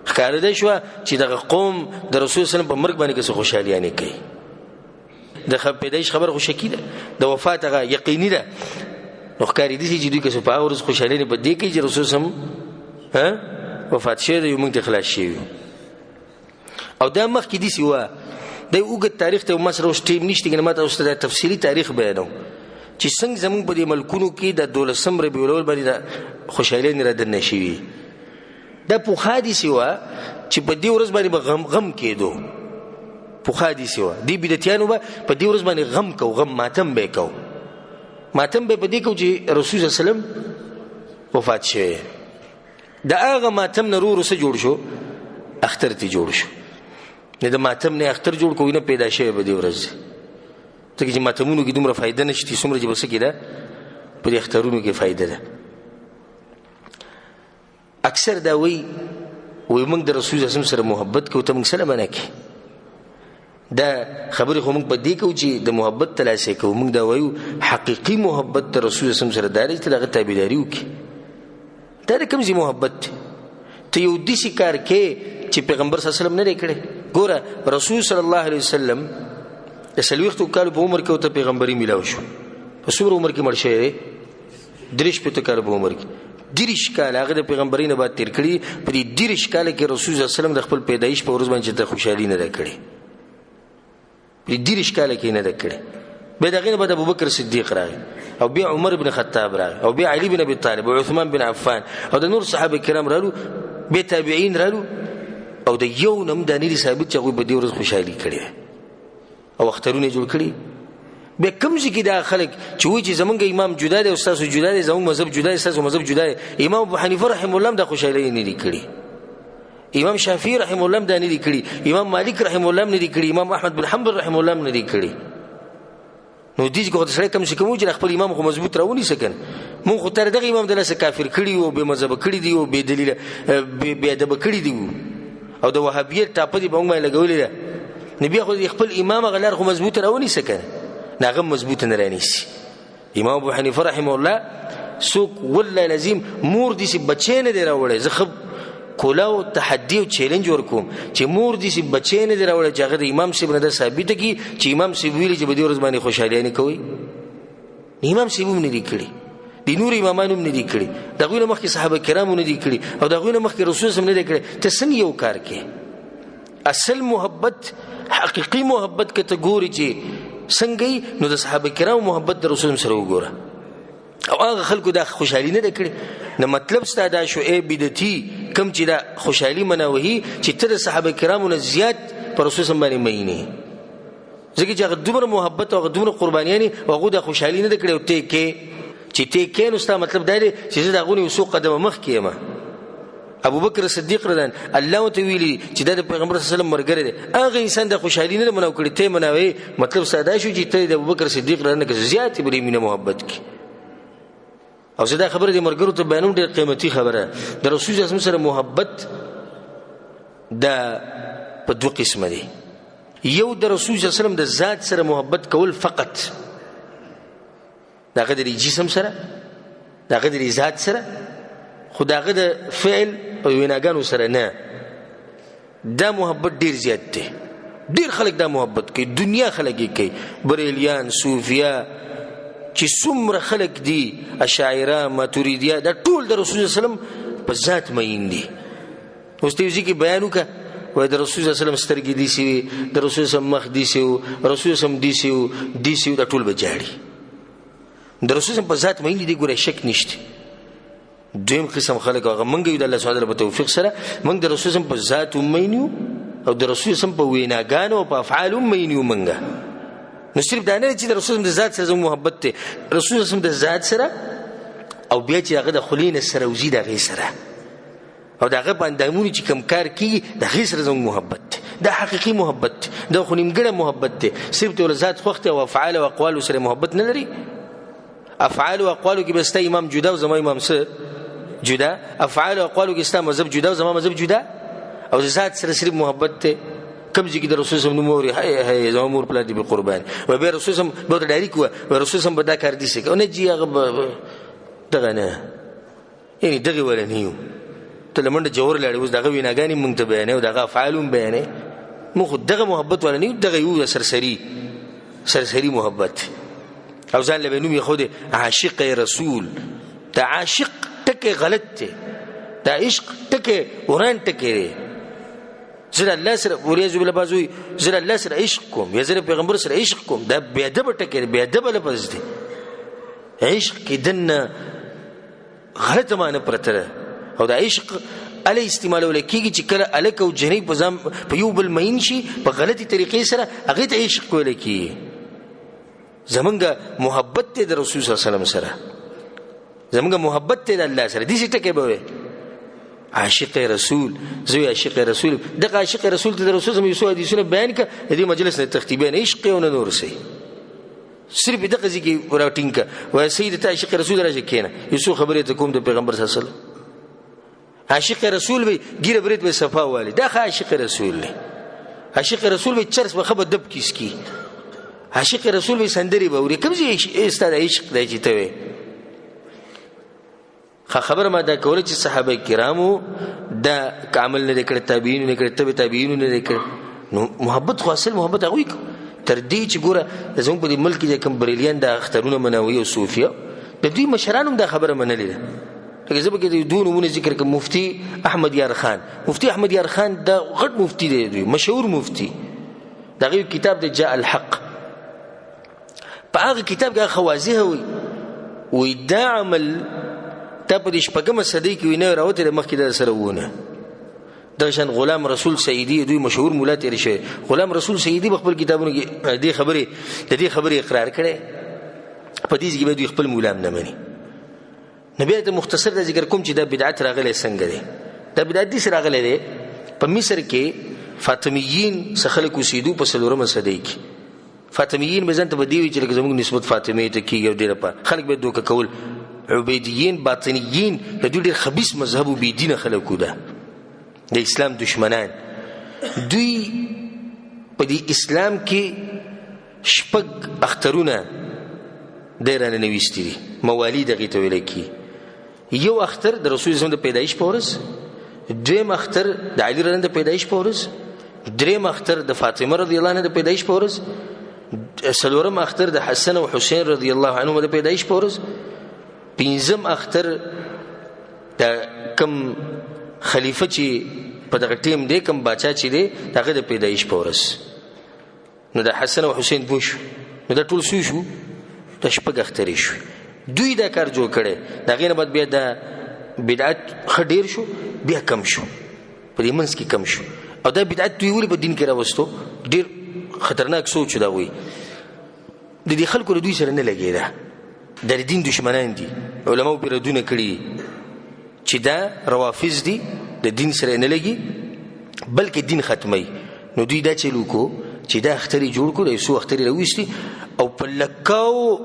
[SPEAKER 1] ښکاره ده شوه چې دغه قوم د رسول صلی الله علیه وسلم په مرګ باندې که څه خوشحالي نه کوي. د پیدایش خبره خو شکي ده، د وفات هغه یقیني ده. نو ښکاري دي چې دوی که څه په هغه ورځ خوشحالي نه په دې کوي چې رسول صلی الله علیه وسلم وفات شوی دی، موږ ته خلاص شوي. او دا مخکې داسې وه، دی اوږد تاریخ ته ما سره اوس ټایم نشته، که نه ما ته اوس دا تفصیلي تاریخ بیانوم چې څنګه زموږ په دې ملکونو کې د 12 ربیع الاول باندې د خوشحالۍ نه را دننه شوي. دا پخوا داسې وه چې په دې ورځ باندې به غم کېدو. پخوا داسې وه، دې بدعتیانو به په دې ورځ باندې غم کو، غم ماتم به یې کو، ماتم به په دې کو چې رسول صلی الله علیه وسلم وفات شوی. د هغه ماتم نه ورو څه جوړ شو؟ اختر ته جوړ شو. نه د ماتم نه اختر جوړ کوی نه پیدا شوی په دې ورځ، ځکه چې ماتمونو کې دومره فایده نشته څومره چې به څه کې ده په دې اخترونو کې فایده ده. اکثر دا وایي وایي موږ د رسول الله سره محبت کوو، ته موږ سره منع کړې. دا خبرې خو موږ په دې کوو چې د محبت تلاسه کوو. موږ دا وایو حقیقي محبت د رسول الله سره دا دی چې د هغه تابعداري وکړي. دا د کوم ځای محبت دی؟ ته یو داسې کار کوې چې پیغمبر صلی الله علیه وسلم نه دی کړی. ګوره رسول صلی الله علیه وسلم د 40 کالو په عمر کې ورته پیغمبري میلاو شو. په څومره عمر کې مړ شوی دی؟ 63 کالو په عمر کې. 30 کاله هغه د پیغمبري نه بعد تېر کړي. په دې 30 کاله کې رسول صلی الله علیه وسلم د خپل پیدایش په ورځ باندې ته خوشحالي نه ده کړې. په دې 30 کاله کې نه ده کړې. بیا د هغې نه بعد ابوبکر صدیق راغی، او بیا عمر بن خطاب راغی، او بیا علي بن ابي طالب او عثمان بن عفان او د نور صحابه کرام رالو، بیا تابعین رالو، او د یو نه هم دا نه دي ثابت چې هغوی په دې ورځ خوشحالي کړې او اخترونه یې جوړ کړي. بیا کوم ځای کې دا خلک چې وایي چې زمونږ امام جدا دی او ستاسو جدا دی، زمونږ مذهب جدا دی ستاسو مذهب جدا دی، امام ابو حنیفه رحمه الله هم دا خوشحالي نه دي کړي، امام شافعي رحمه الله هم دا نه دي کړي، امام مالک رحمه الله هم نه دي کړي، امام احمد بن حنبل رحمه الله هم نه دي کړي. نو دې چې خو سړی کم څه کوم چې خپل امام خو مضبوط راونیسه که نه. مونږ خو تر دغه امام د لاسه کافر کړي وو، بې مذهبه کړي دي وو، بې دلیله بې ادبه کړي دي وو، او د وهابیت ټاپه دې په موږ باندې لګولې ده. نو بیا خو خپل امام هغه لار خو مضبوطه راونیسه که نه، نو هغه مضبوطه نه رانیسي. امام ابو حنیفه رحمه الله څوک والله العظیم مور داسې بچی نه دی راوړی، زه ښه کولاو تحدي او چیلنج ورکوم چې مور داسې بچی نه دی راوړی چې هغه د امام صاحب نه دا ثابته کړي چې امام صاحب ویلي چې په دې ورځ باندې خوشحالي نه کوئ. امام صاحب هم نه دي کړي، د نور امامانو هم نه دي کړي، د هغوی نه مخکې صحابه کرامو نه دي کړي، او د هغوی نه مخکې رسول هم نه دی کړی. ته څنګه یو کار کوې؟ اصل محبت، حقیقي محبت که ته ګورې چې څنګه یې، نو د صحابه کرامو محبت د رسول سره وګوره. او هغه خلکو دا خوشحالي نه ده کړې. نو مطلب ستا دا شو ای بدعتي کوم چې دا خوشحالي مناوهي چې ته د صحابه کرامو نه زیات پر رسول سم باندې مین یې، ځکه چې هغه دومره محبت او هغه دومره قربانیانې او هغو دا خوشحالي نه ده کړې. او ته کې چې ته کې، نو ستا مطلب دا دی چې زه د هغو نه یو څو قدمه مخکې یم. ابوبکر صدیق رضی الله عنه ته ویلي چې دا د پیغمبر صلی الله علیه وسلم ملګری دی، هغه انسان د خوشحالي نه ده مناو کړې، ته یې مناوې. مطلب ستا دا شو چې ته د ابوبکر صدیق رضی الله عنه زیاتې بلې مینه محبت کړې. او زه دا خبره د مرګرو ته بیانوم، ډېر قیمتي خبره. د رسول الله سره محبت دا په دوه قسمه دی. یو د رسول الله وسلم د ذات سره محبت کول فقط، د هغه د جسم سره، د هغه د ذات سره، خو د هغه د فعل او ویناګانو سره نه. دا محبت ډیر زیات دی، ډیر خلک دا محبت کوي، دنیا خلک یې کوي، بریلیان، صوفیا، چې څومره خلک دي، اشاعره، ماتوریدیا، دا ټول د رسول الله وسلم په ذات مین دي. اوس ته یو ځای کې بیان وکړه، وایي د رسول الله وسلم سترګې داسې وي، د رسول وسلم مخ داسې و، رسول وسلم داسې و، داسې و، دا ټول به جاړي. د رسول وسلم په ذات مین دي، ګوره شک نشته. دویم قسم خلک هغه مونږ یو د الله سبحانه په توفیق سره مونږ د رسول وسلم په ذات هم مین یو او د رسول وسلم په ویناګانو او په افعالو هم مین یو مونږ. نو صرف دا نه چې د رسول وسلم د ذات سره زموږ محبت دی، رسول وسلم د ذات سره او بیا چې هغه د خولې نه سره وځي د هغې سره، او د هغه په اندامونو چې کوم کار کېږي د هغې سره زموږ محبت دی. دا حقیقي محبت دی، دا خو نیمګړی محبت دی. صرف ته ذات خوښ دی او افعال او اقوالو سره محبت نه لري. افعال او اقوالو کې به ستا امام جدا او زما امام څه جدا، افعال او اقوالو کې ستا مذهب جدا او زما مذهب جدا، او ذات سره صرف محبت دی. کوم ځای کې د رسول صلی الله علیه وسلم نوم اوري، هی هی زما مور پلار دې به قربان، وایي بیا رسول صلی الله علیه وسلم به ورته ډایرک ووایي، وایي رسول صلی الله علیه وسلم به دا کار داسې کوي، نه جي هغه به دغه نه، یعنې دغې والا نه یو. ته له منډه جوور لاړې، اوس دغه ویناګانې مونږ ته بیانوې او دغه افعال هم بیانوې، مونږ خو دغه محبت والا نه یو، دغه یو سرسري محبت. او ځان له به نوم یې ښودی عاشق رسول. دا عاشق ټکی غلط دی، دا عشق ټکی وران ټکی دی. زه د الله سره وریځو بله بعض وایي زه د الله سره عشق کوم یا زه د پیغمبر سره عشق کوم، دا بېادبه ټکی دی، بېادبه لفظ دی. عشق کې دننه غلطه معنی پرته ده، او دا عشق اله استعمالول کېږي چې کله هلک او جنۍ په ځان په یو بل مین شي په غلطې طریقې سره، هغې ته عشق ویل کېږي. زمونږ محبت دی د رسول صلی الله علیه وسلم سره، زمونږ محبت دی د الله سره، داسې ټکی به وایي عاشق رسول، زه وایي عاشق رسول. دغه عاشق رسول ته د رسول صلی الله علیه وسلم یو څو حدیثونه بیان کړه، د دې مجلس نه تښتي، بیا نه عشق او نه نور څه، صرف دغه ځای کې راټینګ کړه، وایي سید ته عاشق رسول راشه کښېنه، یو څو خبرې ته کوم د پیغمبر صلی الله علیه وسلم. عاشق رسول وي ګیره برید به صفا والي، دا ښه عاشق رسول دی. عاشق رسول وي چرس به ښه به دب کې څکي، عاشق رسول وي سندرې به اوري. کوم ځای ستا د عشق دی چې ته وې؟ ښه خبره ما دا کوله چې صحابه کرامو دا عمل نه دی کړی، تابعینو نه کړی، تبع تابعینو نه دی کړی. نو محبت خو اصل محبت هغوی کو، تر دې چې ګوره زموږ په دې ملک کې کوم بریلیان دا اخترونه منوي او صوفیا، د دوی مشرانو هم دا خبره منلې ده. لکه زه به کې د دوو نومونه ذکر کړم، مفتي احمد یار خان. مفتي احمد یار خان دا غټ مفتي دی، دوی مشهور مفتي. د هغې یو کتاب دی جاء الحق، په هغه کتاب کې هغه واضح وایي، وایي دا عمل تا په دې شپږمه صدۍ کې وایي نوی راوتی دی، مخکې دا سره وونه. دغه شان غلام رسول سعیدي، دوی مشهور ملا تېر شوی، غلام رسول سعیدي په خپل کتابونو کې د دې خبرې اقرار کړی. په دې ځای کې به دوی خپل ملا هم نه مني. نو بیا ته مختصر دا ذکر کوم چې دا بدعت راغلی څنګه دی. دا بدعت داسې راغلی دی، په مصر کې فاطمیین څه خلک اوسېدو په څلورمه صدۍ کې. فاطمیین به ځان ته به دې وي چې لکه زموږ نسبت فاطمې ته کېږي او دې لپاره خلک به یې دوکه کول. عبیدیین، باطنیین، د دوی ډېر خبیث مذهب و، بېدینه خلک وو، دا د اسلام دشمنان. دوی په دې اسلام کې شپږ اخترونه دی رانه نویستي دي، موالي دغې ته ویل کېږي. یو اختر د رسول الله د پیدایش په ورځ، دویم اختر د علي رضی الله د پیدایش په ورځ، دریم اختر د فاطمه رضی الله عنها د پیدایش په ورځ، څلورم اختر د حسن او حسین رضی الله عنهما د پیدایش په ورځ، پنځم اختر د کم خلیفه چې په دغه ټیم دی، کم باچا چې دی، د هغه د پیدایش په ورځ. نو د حسن او حسین دوه شو، نو دا ټول څو شو؟ دا شپږ اخترې شوې. دوی دا کار جوړ کړی، د هغې نه بعد بیا دا بدعت ښه ډېر شو، بیا کم شو، په دې منځ کې کم شو. او دا بدعت دوی ولې په دین کې راوستو؟ ډېر خطرناک سوچ دا وایي. د دې خلکو له دوی سره نه لګېده، دا د دین دشمنان دي. علماو پرې ردونه کړي چې دا روافض دي، د دین سره نه لګي بلکې دین ختموي. نو دوی دا چل وکړو چې دا اخترې جوړ کړو، دا یو څو اخترې راویستي او په لکاو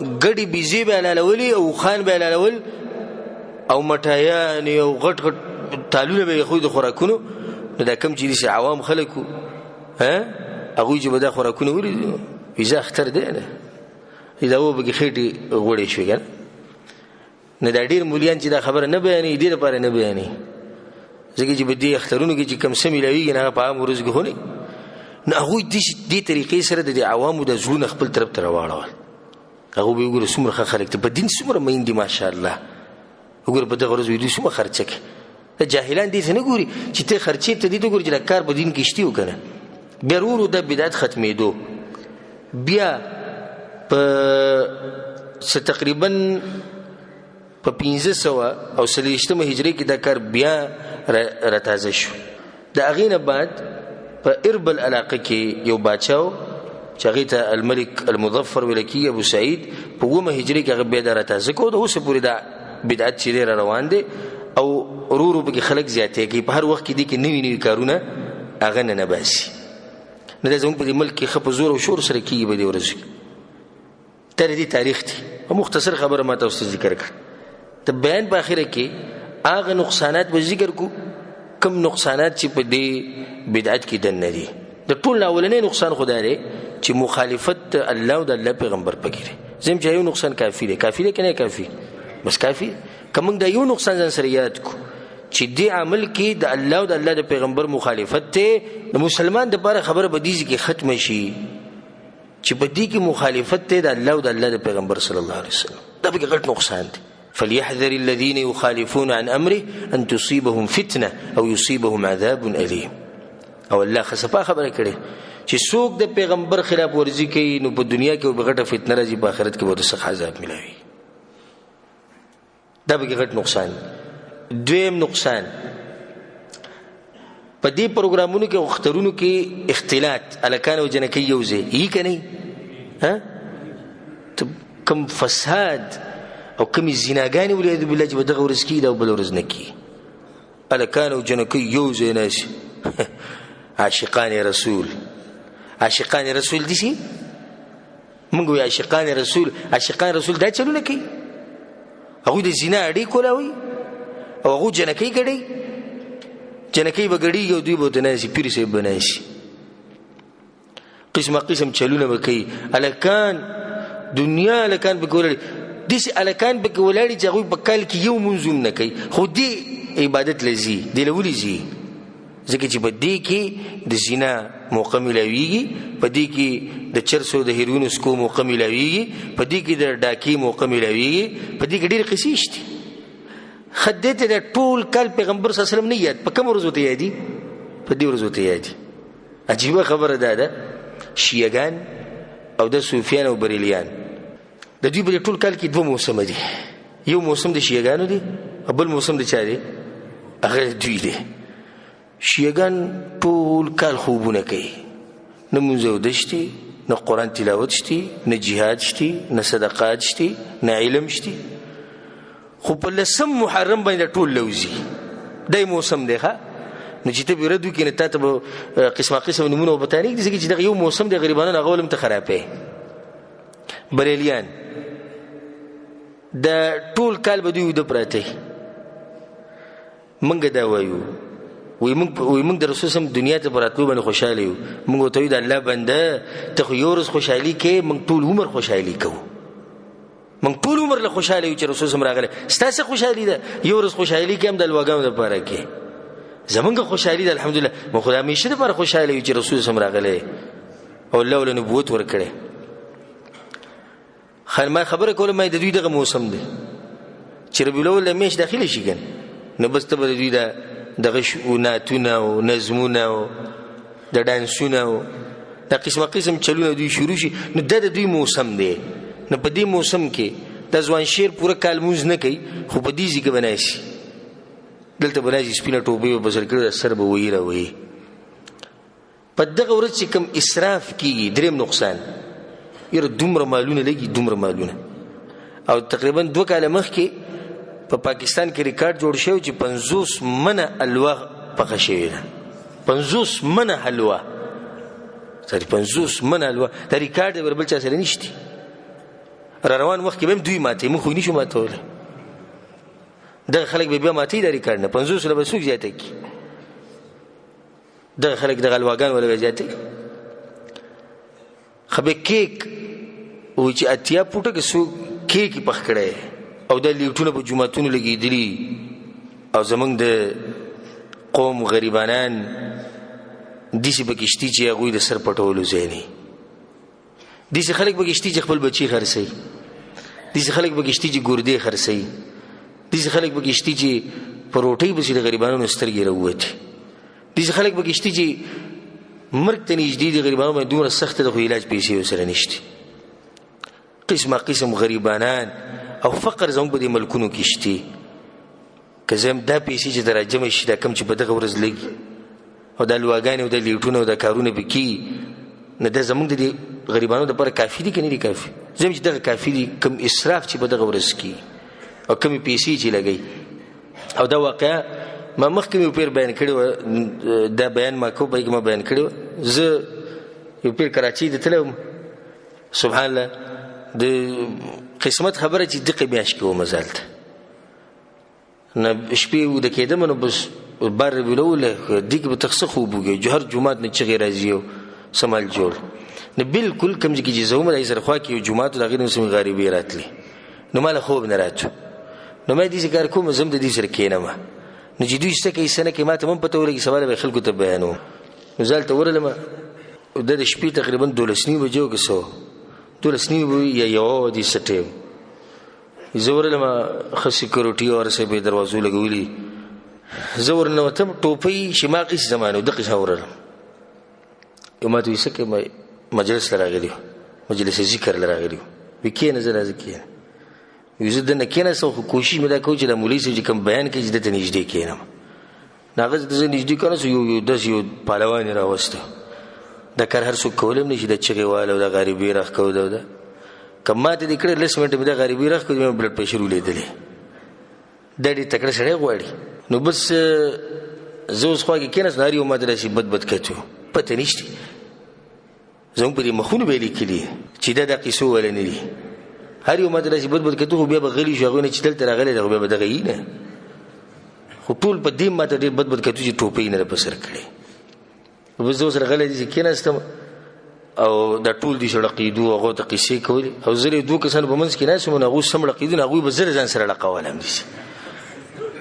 [SPEAKER 1] ګډي بيزې به حلالولې او خان به حلالول او مټایان او غټ غټ تالونه به خو د خوراکونو. نو دا کم چې دي عوام خلکو ها هغوی چې به دا خوراکونه ولیدل ویزه اختر دی نه دا و به خېټې غوړې شوې که نه. نو دا ډېر مولیان چې دا خبره نه بیانوي دې لپاره نه بیانوي ځکه چې په دې اخترونو کې چې کم څه میلاویږي نه هغه په عام ورځو کې خو نه. نو هغوی دې طریقې سره د دې عوامو د زړونه خپل طرف ته راواړول. هغوی به وګوره څومره ښه خلک دي په دین څومره مین دي ماشاءالله، وګوره په دغه ورځ دوی څومره خرچه کوي. دا جاهلان دې څه نه ګوري چې ته خرچې ته دې ته ګوري چې دا کار په دین کې شتي او که نه. بیا ورو ورو دا بدعت ختمېدو. بیا په څه تقریبا په 540 هجري کې دا کار بیا راتازه شو. د هغې نه بعد په اربل علاقه کې یو باچا و چې هغې ته الملک المظفر ویل کېږي ابو سعید، په 7 هجري کې هغه بیا دا راتازه کړو. د اوسه پورې دا بدعت چې دی را روان دی او ورو ورو پکې خلک زیاتې کوي. په هر وخت کې دې کې نوي نوي کارونه هغه نه باسي. نو دا زموږ په دې ملک کې ښه په زور او شور سره کېږي په دې ورځو کې. تر دې تاریخ دی او مختصر خبره ما تاسو ته ذکر کړه. د بیان په اخره کې هغه نقصانات به ذکر کو کم نقصانات چې په دې بدعت کې دننه دي. د ټول اولنی نقصان خو دا دی چې مخالفت الله او د الله پیغمبر پکې دی. زم چې یو نقصان کافي دی، کافي دی که نه کافي؟ بس کافي. که موږ دا یو نقصان ځان سره یاد کو چې دې عمل کې د الله او د الله د پیغمبر مخالفت دی، د مسلمان دپاره خبره په دې ځای کې ختمه شي چې په دې کې مخالفت دی د الله او د الله د پیغمبر صلی الله علیه وسلم. دا پکې غټ نقصان دی. فليحذر الذين يخالفون عن امره ان تصيبهم فتنه او يصيبهم عذاب اليم. او الله خصفا خبره کړې چې څوک د پیغمبر خلاف ورزي کوي نو په دنیا کې به غټه فتنه راځي، په آخرت کې به د سخت عذاب ملاوي. دا به غټ نقصان. دویم نقصان په دې پروګرامونو کې او اخترونو کې اختلاط، هلکان او جنکۍ یو ځای یي که نه؟ ها کم فساد او کمې زیناګانې والعیاذ بالله چې په دغه ورځ کېږي دا بله ورځ نه کېږي. هلکان او جنکۍ یو ځای ناست عاشقان رسول، عاشقان رسول دي سي موږ وایو عاشقان رسول، عاشقان رسول دا چلونه کوي. هغوی د زنا اډې کولاوي او هغوی جنکۍ ګډوي، جنکۍ به ګډېږي او دوی به ورته ناست پیر صاحب به ناست، قسمه قسم چلونه به کوي. هلکان دنیا هلکان پکې ولاړ داسې هلکان پکې ولاړ چې هغوی په کال کې یو مونځ هم نه کوي، خو دې عبادت له ځي، دې له ولې ځي؟ ځکه چې په دې کې د زنا موقع میلاویږي، په دې کې د چرسو د هیروینو سکو موقع میلاویږي، په دې کې د ډاکې موقع میلاویږي، په دې کې ډېرې قصې شته. ښه دې ته د ټول کال پیغمبر صلی الله علیه وسلم نه یاد، په کومو ورځو ته یادي؟ په دې ورځو ته یادي. عجیبه خبره دا ده، شیعهګان او د صوفیان او بریلیان د دوی په ټول کال کې دوه موسمه دي. یو موسم د شیعهګانو دی او بل موسم د چا دی؟ هغه دوی دی. شیعهګان ټول کال خوبونه کوي، نه مونځ اودس شته، نه قرآن تلاوت شته، نه جهاد شته، نه صدقات شته، نه علم شته، خو په لسم محرم باندې ټول لوځي. دا یې موسم دی. ښه نو چې ته به رد وکړې نو تا ته به قسمه قسم نومونه به تا نه ږدي، ځکه چې دغه یو موسم دی غریبانو هغه ولې هم ته خرابوې. بریلیان د ټول کال به دوی ویده پراته وي. موږ دا وایو، وایي موږ د رسول سم دنیا ته په راتلو باندې خوشحاله یو. موږ ورته وایو د الله بنده ته خو یو ورځ خوشحالي کوې، موږ ټول عمر خوشحالي کوو. موږ ټول عمر له خوشحاله یو چې رسول سم راغلی. ستا څه خوشحالي ده؟ یو ورځ خوشحالي کوې هم د الواګانو دپاره کوې. زمونږ خوشحالي ده الحمدلله، موږ خو د همېشه دپاره خوشحاله یو چې رسول سم راغلی او الله له نبوت ورکړی. خیر ما خبره کوله، ما د دوی دغه موسم دی چې ربیع الاول د میاشت داخله شي که نو بس ته به د دوی دا دغه نعتونه او نظمونه او د ډانسونه او دا قسمه قسم چلونه دوی شروع شي. نو دا د دوی موسم دی. نو په دې موسم کې دا ځوان شعر پوره کال مونځ نه کوي، خو په دې ځای کې به ناست، دلته به ناست، سپینه ټوپۍ به په سر کړې، سر به وهي راوهي. په دغه ورځ چې کوم اسراف کیږي، دریم نقصان، یاره دومره مالونه لګي، دومره مالونه. او تقریبا 2 کاله مخکې په پاکستان کې ریکارډ جوړ شوی چې 50 منه حلوا پخه شوې ده. 50 منه حلوا، 50 منه حلوا، دا ریکارډ دی، بل چا سره نشته. را روان وخت کې به هم دوی ماتوي، موږ خو یې نشو ماتولی. دغه خلک به بیا ماتوي دا ریکارډ نه، 50 له به څوک زیاته کړي؟ دغه خلک دغه الواګان ولا به زیاتوي. ښه به کیک وایي چې 80 فوټه کې څوک کیک یې پخ کړی او دا لیټونه په جوماتونو لګېدلي او زموږ د قوم غریبانان داسې پکې شتي چې هغوی د سر پټولو ځای نه. داسې خلک پکې شتي چې خپل بچي خرڅوي، داسې خلک پکې شتي چې ګردې خرڅوي، داسې خلک پکې شتي چې په روټۍ پسې د غریبانو سترګې راووتې، داسې خلک پکې شتي چې مرګ ته نږدې دي، غریبانو باندې دومره سخته ده خو علاج پیسې ورسره نشته. قسمه قسم غریبانان او فقر زموږ په دې ملکونو کې شتي. که زه دا پیسې چې راجمع شي، دا کم چې په دغه ورځ لګي او دا لواګانې او دا لیټونه او دا کارونه پې کېږي، نو دا زموږ د دې غریبانو دپاره کافي دي که نه دي کافي؟ زه چې دغه کافي دي، کم اسراف چې په دغه ورځ کېږي او کمې پیسې چې لګوي. او دا واقعه ما مخکې مې یو پیر بیان کړې وه، دا بیان ما کو په کې ما بیان کړې وه. زه یو پیر کراچۍ ته تللی وم، سبحان الله د قسمت خبره چې دقې میاشت کې وم زه هلته، نه شپې ویده کېدم، نو بس بار ربیع الاول دې کې به ته څه خوب وکړې، هر جومات نه چغې راځي او سمال جوړ. نو بالکل کوم ځای کې چې زه وم د هغې سره خوا کې یو جومات و، د هغې نه اوس مې غریبې راتلې، نو ما له خوب نه راتلو. نو ما داسې کار کوم، زه هم د دې سره کښېنم، نو چې دوی څه کوي څه نه کوي ما ته هم پته ولګي، سبا له به یې خلکو ته بیانوم. نو زه هلته ورغلم، دا د شپې تقریبا 12:30 بجې وه که څه وه، 12:30 به وي یا یوه وه دې څه ټایم. زه ورغلم، ښه سیکورټي او هر څه به یې دروازو لګولي. زه ورننوتم، ټوپۍ شماغ هېڅ زما نه و، دقې شان ورغلم. یو ما ته وایي څه کوې؟ ما مجلس له راغلي وو، مجلس ذکر له راغلي وو. وایي کښېنه، زه راځه کښېنه. وایي زه دننه کښېناستم، خو کوشش مې دا کوو چې دا مولوي صاحب چې کوم بیان کوي چې ده ته نږدې کښېنم. نو هغه زه نږدې کښېناستم، یو داسې یو پهلوان یې راوسته. دا کار هر څوک کولی هم نه شي، دا چغې واله او دا غریبې راښکو ده. که ما ته دې کړی 10 منټه مې دا غریبې راښکو، مې بلډ پرېشر ولیدلې. دا ډېر تکړه سړی غواړي. نو بس زه اوس خوا کې کښېناستم، هر یو ما ته داسې بد بد کتو، پته نشته زموږ په دې مخونو به یې لیکلي چې دا د قصو والا نه دي. هر یو ما ته داسې بد بد کتو، خو بیا به غلي شو، هغوی نه چې دلته راغلی دی خو بیا به دغه یي نه، خو ټول په دې ما ته ډېر بد بد کتو چې ټوپۍ نه ده په سر کړې. بس زه ورسره غلی داسې کښېناستم او دا ټول داسې ړقېدو، هغو ته قصې کولې. او زه له دوو کسانو په منځ کې ناست وم، نو هغوی سم ړقېدو، نو هغوی به زه له ځان سره ړقولم داسې.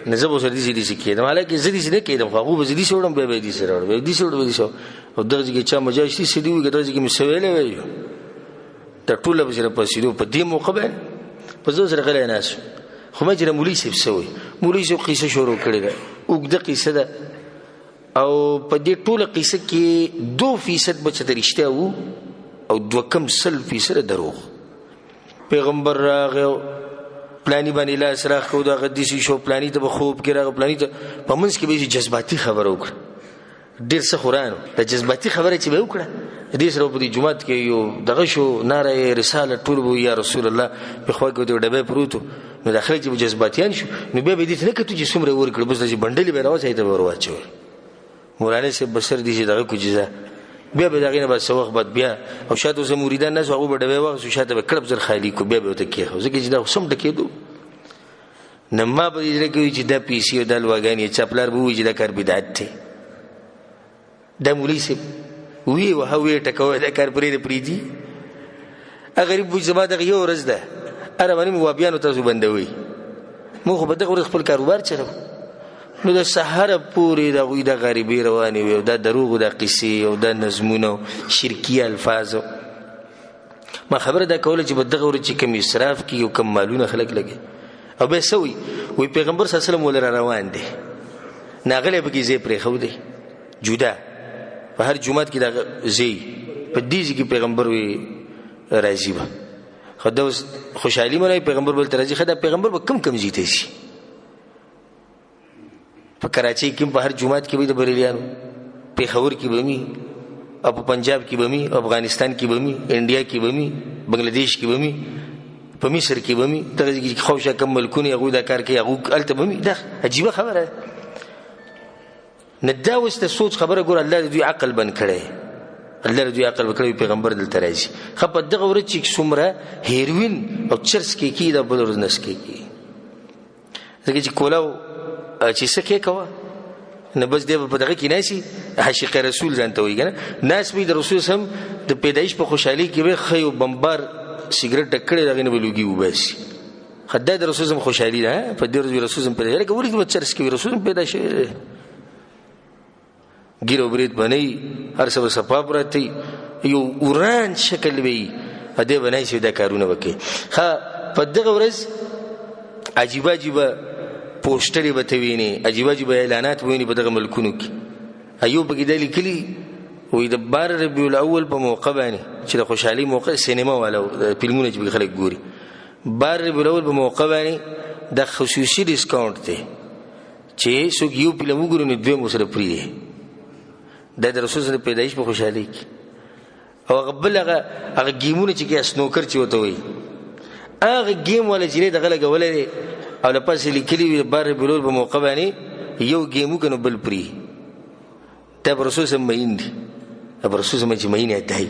[SPEAKER 1] نو زه به ورسره داسې داسې کېدم، حالانکه زه داسې نه کېدم، خو هغوی به زه داسې وړم، بیا به یې داسې راوړم، بیا یې داسې وړم، بیا یې داسې وړم. او دغه ځای کې چا مجال شته څه دي ووایي، که دغه ځای کې مې څه ویلی وای، دا ټول به سره پاڅېدو. په دې موقع باندې په زه سره غلی ناست وم. خو ما چې د مولوي صاحب څه وایي، مولوي صاحب قصه شروع کړې ده، اوږده قصه ده، او په دې ټوله قصه کې 2% به څه ته رښتیا وو او 2.5% دروغ. پیغمبر راغی، پلانی باندې لاس راښکو، دغه داسې شو، پلانی ته به خوب کې راغی، پلانی ته په منځ کې به یې جذباتي خبره وکړه. ډېر څه خورانو د جذباتي خبره چې به یې وکړه، دې سره په دې جومات کې یو دغه شو، ناره یې رساله ټول به یا رسول الله په خوا کې ورته یو ډبی پروت و. نو دا خلک چې به جذباتیان شو، نو بیا به یې دې ته نه کتو چې څومره یې ورکړل، بس داسې بنډلې به یې راوسته، ته به ور واچول. مولانا صاحب به سر دې چې دغه کو چې ځه، بیا به د هغې نه بعد څه وخت بعد بیا او شاته اوس مریدان ناست وو، هغوی به ډبی واخیستو، شاته به کړپ زر خالي کړو، بیا به یې ورته کېښود، ځکه چې دا خو سم ډکېدو. نو ما به دې زړه کې وي چې دا پیسې او دا لواګانې چا پلار به ووایي چې دا کار بدعت دی، دا مولوي صاحب ویې وهه، ویې ټکوه، دا کار پرېږده، پرېږدي. هغه غریب وایي زما دغه یو ورځ ده، هره باندې مو وابیانو تاسو بندوئ، موږ خو په دغه ورځ خپل کاروبار چلوو. نو د سهاره پورې د هغوی دا غریبې روانې وې، او دا دروغ، دا قصې، او دا نظمونه، او شرکي الفاظ. ما خبره دا کوله چې په دغه ورځ چې کوم اسراف کېږي او کوم مالونه خلک لګوي، او بیا څه وایي؟ وایي پیغمبر صلی الله علیه وسلم ولره روان دی، ناغلی پکې ځای پرېښودی جدا، په هر جومات کې دغه ځای، په دې ځای کې پیغمبر وي راضي به، خو دا اوس خوشحالي منوي پیغمبر بل ته راځي. ښه دا پیغمبر به کم کم ځای ته ځي؟ په کراچۍ کې په هر جومات کې به د بریلیانو، پېښور کې به مي، او په پنجاب کې به مي، افغانستان کې به مي، انډیا کې به مي، بنګلادیش کې به مي، په مصر کې به مي، دغه ځای کې خوشا کم ملکونه هغوی دا کار کوي، هغوی هلته به مي. دا عجیبه خبره ده. نه دا اوس د سوچ خبره، ګوره الله دې دوی عقل بند کړی. الله دوی عقل وکړي پیغمبر دلته راځي. ښه په دغه ورځ چې څومره هیروین او چرس کې کېږي دا بله ورځ نه څکېږي، ځکه چې کولاو چې څه کې کوه نو بس دی به په دغه کې ناسي عاشق رسول ځان ته وایي که نه، ناست وي د رسول سم د پیدایش په خوشحالي کې به ښه یو بمبار سګرټ ډک کړی د هغې نه به لوګي وباسي. ښه دا د رسول سم خوشحالي ده، په دې ورځ رسول سم پیدا شوی، لکه ولې به چرس کوي، رسول سم پیدا شوی دی، ږیره او برېت به نه وي، هر څه به صفا پراته وي، یو وران شکل به وي، دی به ناسي دا کارونه به کوي. ښه په دغه ورځ عجیبه عجیبه پوسټرې به ته وینې، عجیبه عجیبه اعلانات به وینې په دغه ملکونو کې. یو پکې دا لیکلي وایي د 12 ربیع الاول په موقع باندې چې د خوشحالۍ موقع، سینما والا فلمونه چې پکې خلک ګوري، 12 ربیع الاول په موقع باندې د خصوصي ډسکاونټ دی چې څوک یو فلم وګوري نو دویم ورسره فري دی. دا د رسول سره پیدایش په خوشحالۍ کې. او هغه بل هغه ګیمونه چې کې سنوکر چې ورته وایي، هغه ګیم والا چې دی دغه لګولی دی او له پاسه یې لیکلي وي 12 ربیع الاول په موقع باندې یو ګیم وکړه نو بل فري. دا پر رسول سره مین دي، دا پر رسول سره چې مین دی.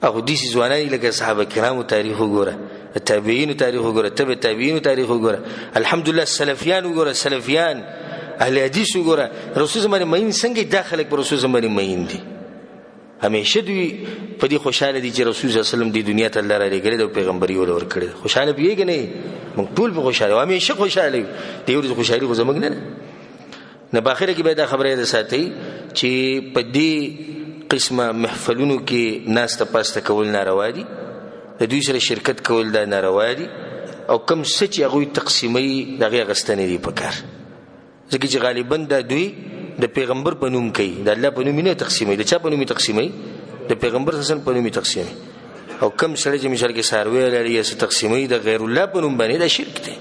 [SPEAKER 1] هغه داسې ځوانان دي لکه صحابه کرامو تاریخ وګوره، تابعینو تاریخ وګوره، تبع تابعینو تاریخ وګوره، الحمدلله سلفیان وګوره، سلفیان اهل حدیث وګوره، رسول زمانه مین څنګه دا خلک پر رسول زمانه مین دي. همیشه دوی په دې خوشحاله دي چې رسول صلی الله علیه وسلم دې دنیا ته الله را لېږلی دی او پیغمبري یې ورله ورکړې ده. خوشحاله پوهېږي که نه؟ موږ ټول په خوشحاله یو، همیشه خوشحاله یو. دې ورځې خوشحالي خو زموږ نه ده. نه په آخره کې به دا خبره یاده ساتئ چې په دې قسمه محفلونو کې ناسته پاسته کول ناروا دي، د دوی سره شرکت کول دا ناروا دي، او کم څه چې هغوی تقسیموي د هغې اخیستنه دي پکار، ځکه چې غالبا دا دوی د پیغمبر په نوم کوي، د الله په نوم یې نه تقسیموي. د چا په نوم یې تقسیموي؟ د پیغمبر صلی الله علیه وسلم په نوم یې تقسیموي. او کم سړی چې مثال کې څاروی لري یا څه تقسیموي د غیر الله په نوم باندې، دا شرک دی،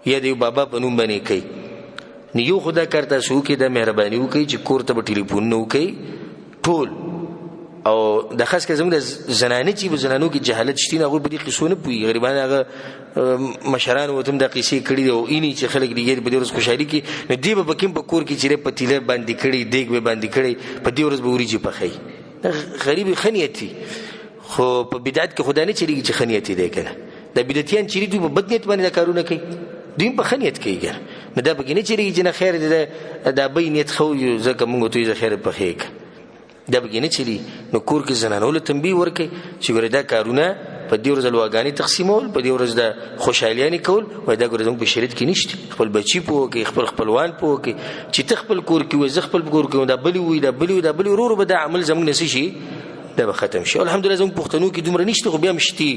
[SPEAKER 1] یا د یو بابا په نوم باندې کوي. نو یو خو دا کار تاسو وکړئ، دا مهرباني وکړئ چې کور ته به ټلیفون نه وکړئ ټول. او د خاص کر زموږ د زنانه چې په زنانو کې جهالت شته، هغوی په دې قصو نه پوهېږي. غریبان هغه مشران ورته هم دا قصې کړي دي، او ایني چې خلک لګیا دي په دې ورځ خوشحالي کوي، نو دوی به پکې په کور کې چې دی پتیله باندې کړي، دیګ به باندې کړي، په دې ورځ به وریجې پخوي. دا غریب ښه نیت وي، خو په بدعت کې خو دا نه چلېږي چې ښه نیت یې دی که نه. دا بدعتیان چې دي دوی په بد نیت باندې دا کارونه کوي، دوی هم په ښه نیت کوي که نه. نو دا پکې نه چلېږي چې نه خیر دی، دا بې نیت ښه وي ځکه موږ ورته وایو زه خیر پخې کړه، دا پکې نه چلی. نو کور کې زنانو له تنبیه ورکړئ چې ګوره دا کارونه په دې ورځ الواګانې تقسیمول، په دې ورځ د خوشحالیانې کول، وایي دا ګوره زموږ په شریعت کې نشته. خپل بچي پوه کړئ، خپل خپلوان پوه کړئ چې ته خپل کور کې وایې، زه خپل کور کې وایم، دا بلې وایي، دا بلې وایي، دا بلې وایي، ورو ورو به دا عمل زموږ نه څه شي، دا به ختم شي. الحمدلله زموږ پښتنو کې دومره نشته، خو بیا هم شتي،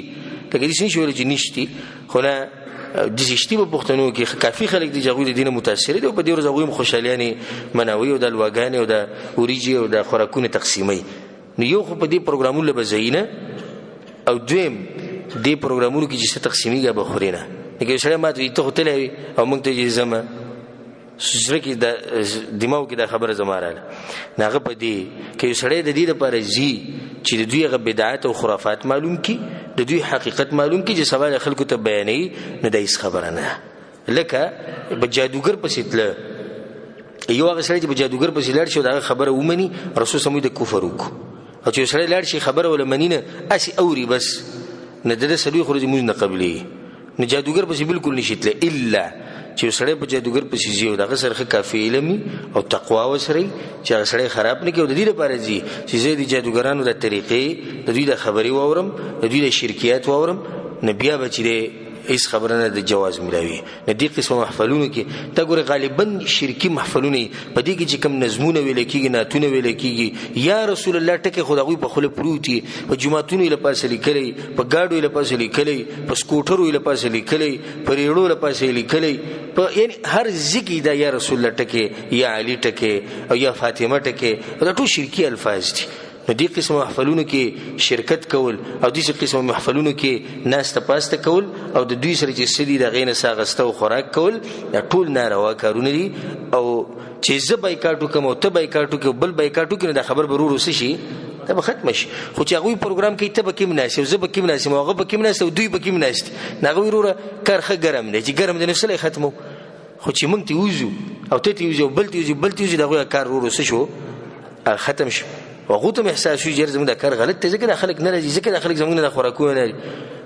[SPEAKER 1] لکه داسې نشي ویلی چې نشتي، خو نه داسې شتي په پښتنو کې کافي خلک دي چې هغوی د دې نه متاثر دي، او په دې ورځ هغوی هم خوشحالیانې مناوي او د الواګانې او د وریجې او د خوراکونه تقسیموي. نو یو خو په دې پروګرامونو له به ځي نه، او دویم دې پروګرامونو کې چې څه تقسیمېږي به خوري نه. لکه یو سړی ماته وایي ته خو تللی وې او موږ ته یې ځمه، زړه کې د دماغ کې دا خبره زما راغله. نو هغه په دې که یو سړی د دې لپاره ځي چې د دوی هغه بدعات او خرافات معلوم کړي، د دوی حقیقت معلوم کړي چې سبا د خلکو ته بیانوي، نو دا هېڅ خبره نه. لکه په جادوګر پسې تله، یو هغه سړی چې په جادوګر پسې لاړ شي او د هغه خبره ومني، رسول سموي د کفر وکړو. او چې یو سړی لاړ شي خبره وله مني نه، هسې اوري بس، نو د ده 40 ورځې لمونځ نه قبلېږي. نو جادوګر پسې بالکل نشي تللی، الا چې یو سړی په جادوګر پسې ځي او د هغه سره ښه کافي علم وي او تقوا ورسره وي چې هغه سړی خراب نه کړي، او د دې لپاره ځي چې زه د جادوګرانو د طریقې، د دوی د خبرې واورم، د دوی د شرکیات واورم، نو بیا به چې دی هیڅ خبره نه د جواز ملاوي. نو دې قسمه محفلونو کې تا ګوره غالبا شرکي محفلونه وي، په دې کې چې کوم نظمونه ویل کېږي، نعتونه ویل کېږي، یا رسول الله ټکی خو د هغوی په خوله پروت وي، په جوماتونو یې له پاسه لیکلی، په ګاډو یې له پاسه لیکلی، په سکوټرو یې له پاسه لیکلی، په ریړو له پاسه یې لیکلی، په یعنی هر ځای کې دا یا رسول الله ټکی، یا علي ټکی، او یا فاطمه ټکی، دا ټول شرکي الفاظ دي. نو دې قسم محفلونو کې شرکت کول او دې قسم محفلونو کې ناسته پاسته کول او د دوی سره چې څه دي د هغې نه څه اخیسته او خوراک کول، دا ټول ناروا کارونه دي. او چې زه بایکاټ وکړم او ته بایکاټ وکړې او بل بایکاټ وکړي، نو دا خبر به ورو ورو څه شي، دا به ختمه شي. خو چې هغوی پروګرام کوي، ته به کې هم ناست یې او زه به کې هم ناست یم او هغه به کې هم ناست او دوی به کې هم ناست دي، نو هغوی وروره کار ښه ګرم دی، چې ګرم دی نو څه له یې ختمو. خو چې موږ ترې وځو او ته ترې وځې او بل ترې وځي بل ترې وځي، د هغوی کار ورو ورو څه شو، ختم شو. هغو ته هم احساس شو چې زموږ دا کار غلط دی، ځکه دا خلک نه راځي، ځکه دا خلک زموږ نه دا خوراکونه نه لري.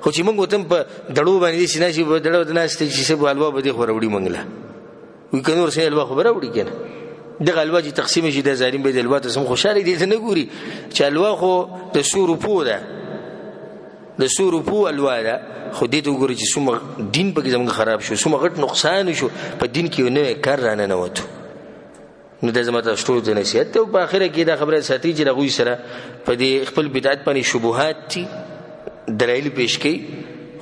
[SPEAKER 1] خو چې موږ ورته په دړو باندې داسې ناست یو، په دړو ته ناست چې څه به حلوا به دې خو راوړي موږ له، وایي که نور څه حلوا خو به راوړي که نه. دغه حلوا چې تقسیم شي، دا ظالم به د حلوا ته سم خوشحاله دی، ته نه ګوري چې حلوا خو د څو روپو ده، د څو روپو حلوا ده، خو دې ته وګوري چې څومره دین پکې زموږ خراب شو، څومره غټ نقصان شو، په دین کې یو نوی کار راننوتو. نو دا زما تاسو ټولو ته نصیحت دی. او په آخره کې دا خبره ساتي چې د هغوی سره په دې خپل بدعت باندې شبهات دي، دلایل پیش کوي،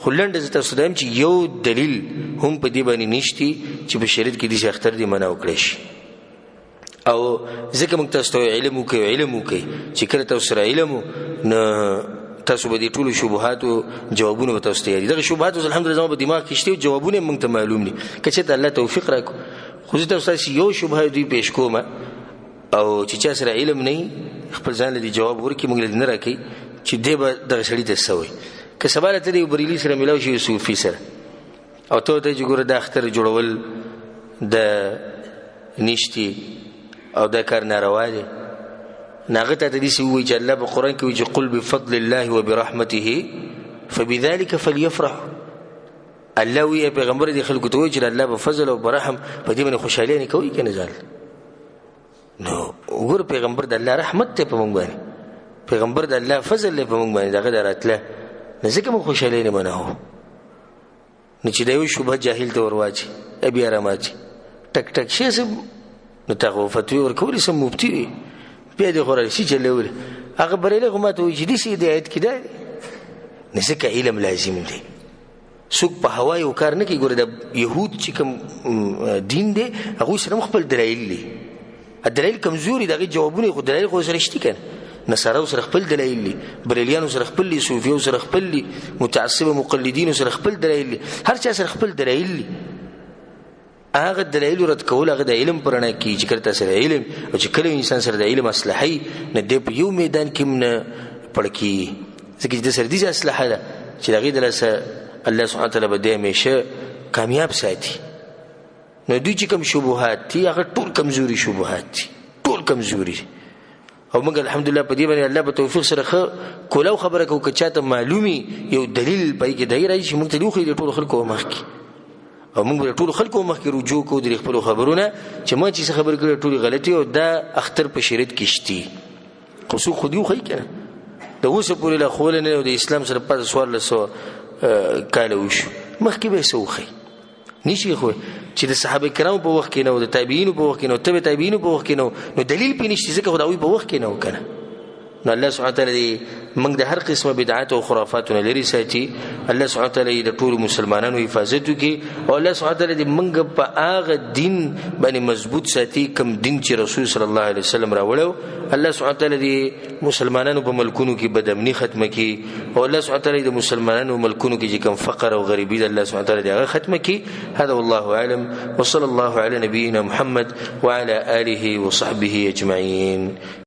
[SPEAKER 1] خو لنډه زه تاسو ته وایم چې یو دلیل هم په دې باندې نشتی چې په شریعت کې داسې اختر دې منع وکړی شي. او ځکه موږ تاسو ته علم وکړئ، علم وکړئ چې کله تاسو سره علم و، نو تاسو به دې ټولو شبهاتو جوابونه به تاسو ته یادي. دغه شبهات اوس الحمدلله زما په دماغ کې شته، جوابونه یې موږ ته معلوم دي، که چېرته الله توفیق راکړو. خو زه تاسو ته یو شبهه دوی پیش کوم، او چې چا سره علم نه وي خپل ځان له دې جواب ورکړي، موږ له دې نه راکوي چې دی به دغه سړي ته څه وایي. که سبا له ته د یو بریلي سره میلاو شي، یو صوفي سره، او ته ورته چې ګوره دا اختر جوړول د نشتي او دا کار ناروا دی، نو هغه ته داسې ووایي چې الله په قرآن کې وایي چې قل بفضل الله وبرحمته فبذلك فليفرحوا. الله وایي ای پیغمبر دې خلکو ته ووایي چې د الله په فضل او په رحم په دې باندې خوشحالي نه کوئ که نه ځان. نو وګوره پیغمبر د الله رحمت دی په موږ باندې، پیغمبر د الله فضل دی په موږ باندې، د هغه د راتله، نو ځکه موږ خوشحالي نه منو. نو چې د یو شبهه جاهل ته ورواچي، بیا راماچي ټک ټک شي سم، نو تا خو فتوی ورکولې سم مفتي وي، بیا دې خو راشي چې لوري هغه بریلی خو ما ته وایي چې داسې دې آیت کې دا دی. نو ځکه علم لازم دی. څوک په هوا یو کار نه کوي. ګوره د یهود چې کوم دین دی هغوی سره هم خپل دلایل دي، دلایل کمزوري، د هغې جوابونه خو دلایل خو سره شته که نه. نصاراو سره خپل دلایل دي، بریلیانو سره خپل دي، صوفیو سره خپل دي، متعصب مقلدینو سره خپل دلایل دي، هر چا سره خپل دلایل دي. هغه دلایل رد کول هغه د علم په رڼا کې چې کله تاسو سره علم او چې کله انسان سره د علم اصلحه وي، نو دی په یو میدان کې هم نه پړ کېږي، ځکه چې د سره داسې اصلحه ده چې د هغې د لاسه الله سبحانه وتعالی به دی همیشه کامیاب ساتي. نو دوی چې کوم شبهات دي هغه ټول کمزوري شبهات دي، ټول کمزوري. او موږ الحمدلله په دې باندې الله په توفیق سره ښه کولاو خبره کوو، که چاته معلومي یو دلیل په کې دی راځي چې موږ ته دې وښیي د ټولو خلکو مخکې، او موږ به ټولو خلکو مخکې رجوع کوو د خپلو خبرو نه چې ما چې څه خبرې کړې ټولې غلطي او دا اختر په شریعت کې شتي. خو څوک خو دې وښیي که نه، د اوسه پورې لا ښوولی نه او د اسلام سره پاتې 1400 کاله وشو، مخکې به یې څه وښیي؟ نشي خو چې د صحابه کرامو په وخت کې نه و، د تابعینو په وخت کې نه و، تبع تابعینو په وخت کې نه و، نو دلیل پرې نشته ځکه خو د هغوی په وخت کې نه و که نه. نو الله سبحانه وتعالی دې موږ د هر قسمه بدعات او خرافاتو نه لرې ساتي. الله سبحانه وتعالی دې د ټولو مسلمانانو حفاظت وکړي، او الله سبحانه وتعالی دې موږ په هغه دین باندې مضبوط ساتي کوم دین چې رسول صلی الله علیه وسلم راوړی و. الله سبحانه وتعالی دې مسلمانانو په ملکونو کې بدامني ختمه کړي، او الله سبحانه وتعالی دې د مسلمانانو ملکونو کې چې کوم فقر او غریبي ده الله سبحانه وتعالی دې هغه ختمه کړي. هذا والله أعلم، وصلى الله على نبينا محمد وعلى آله وصحبه أجمعين.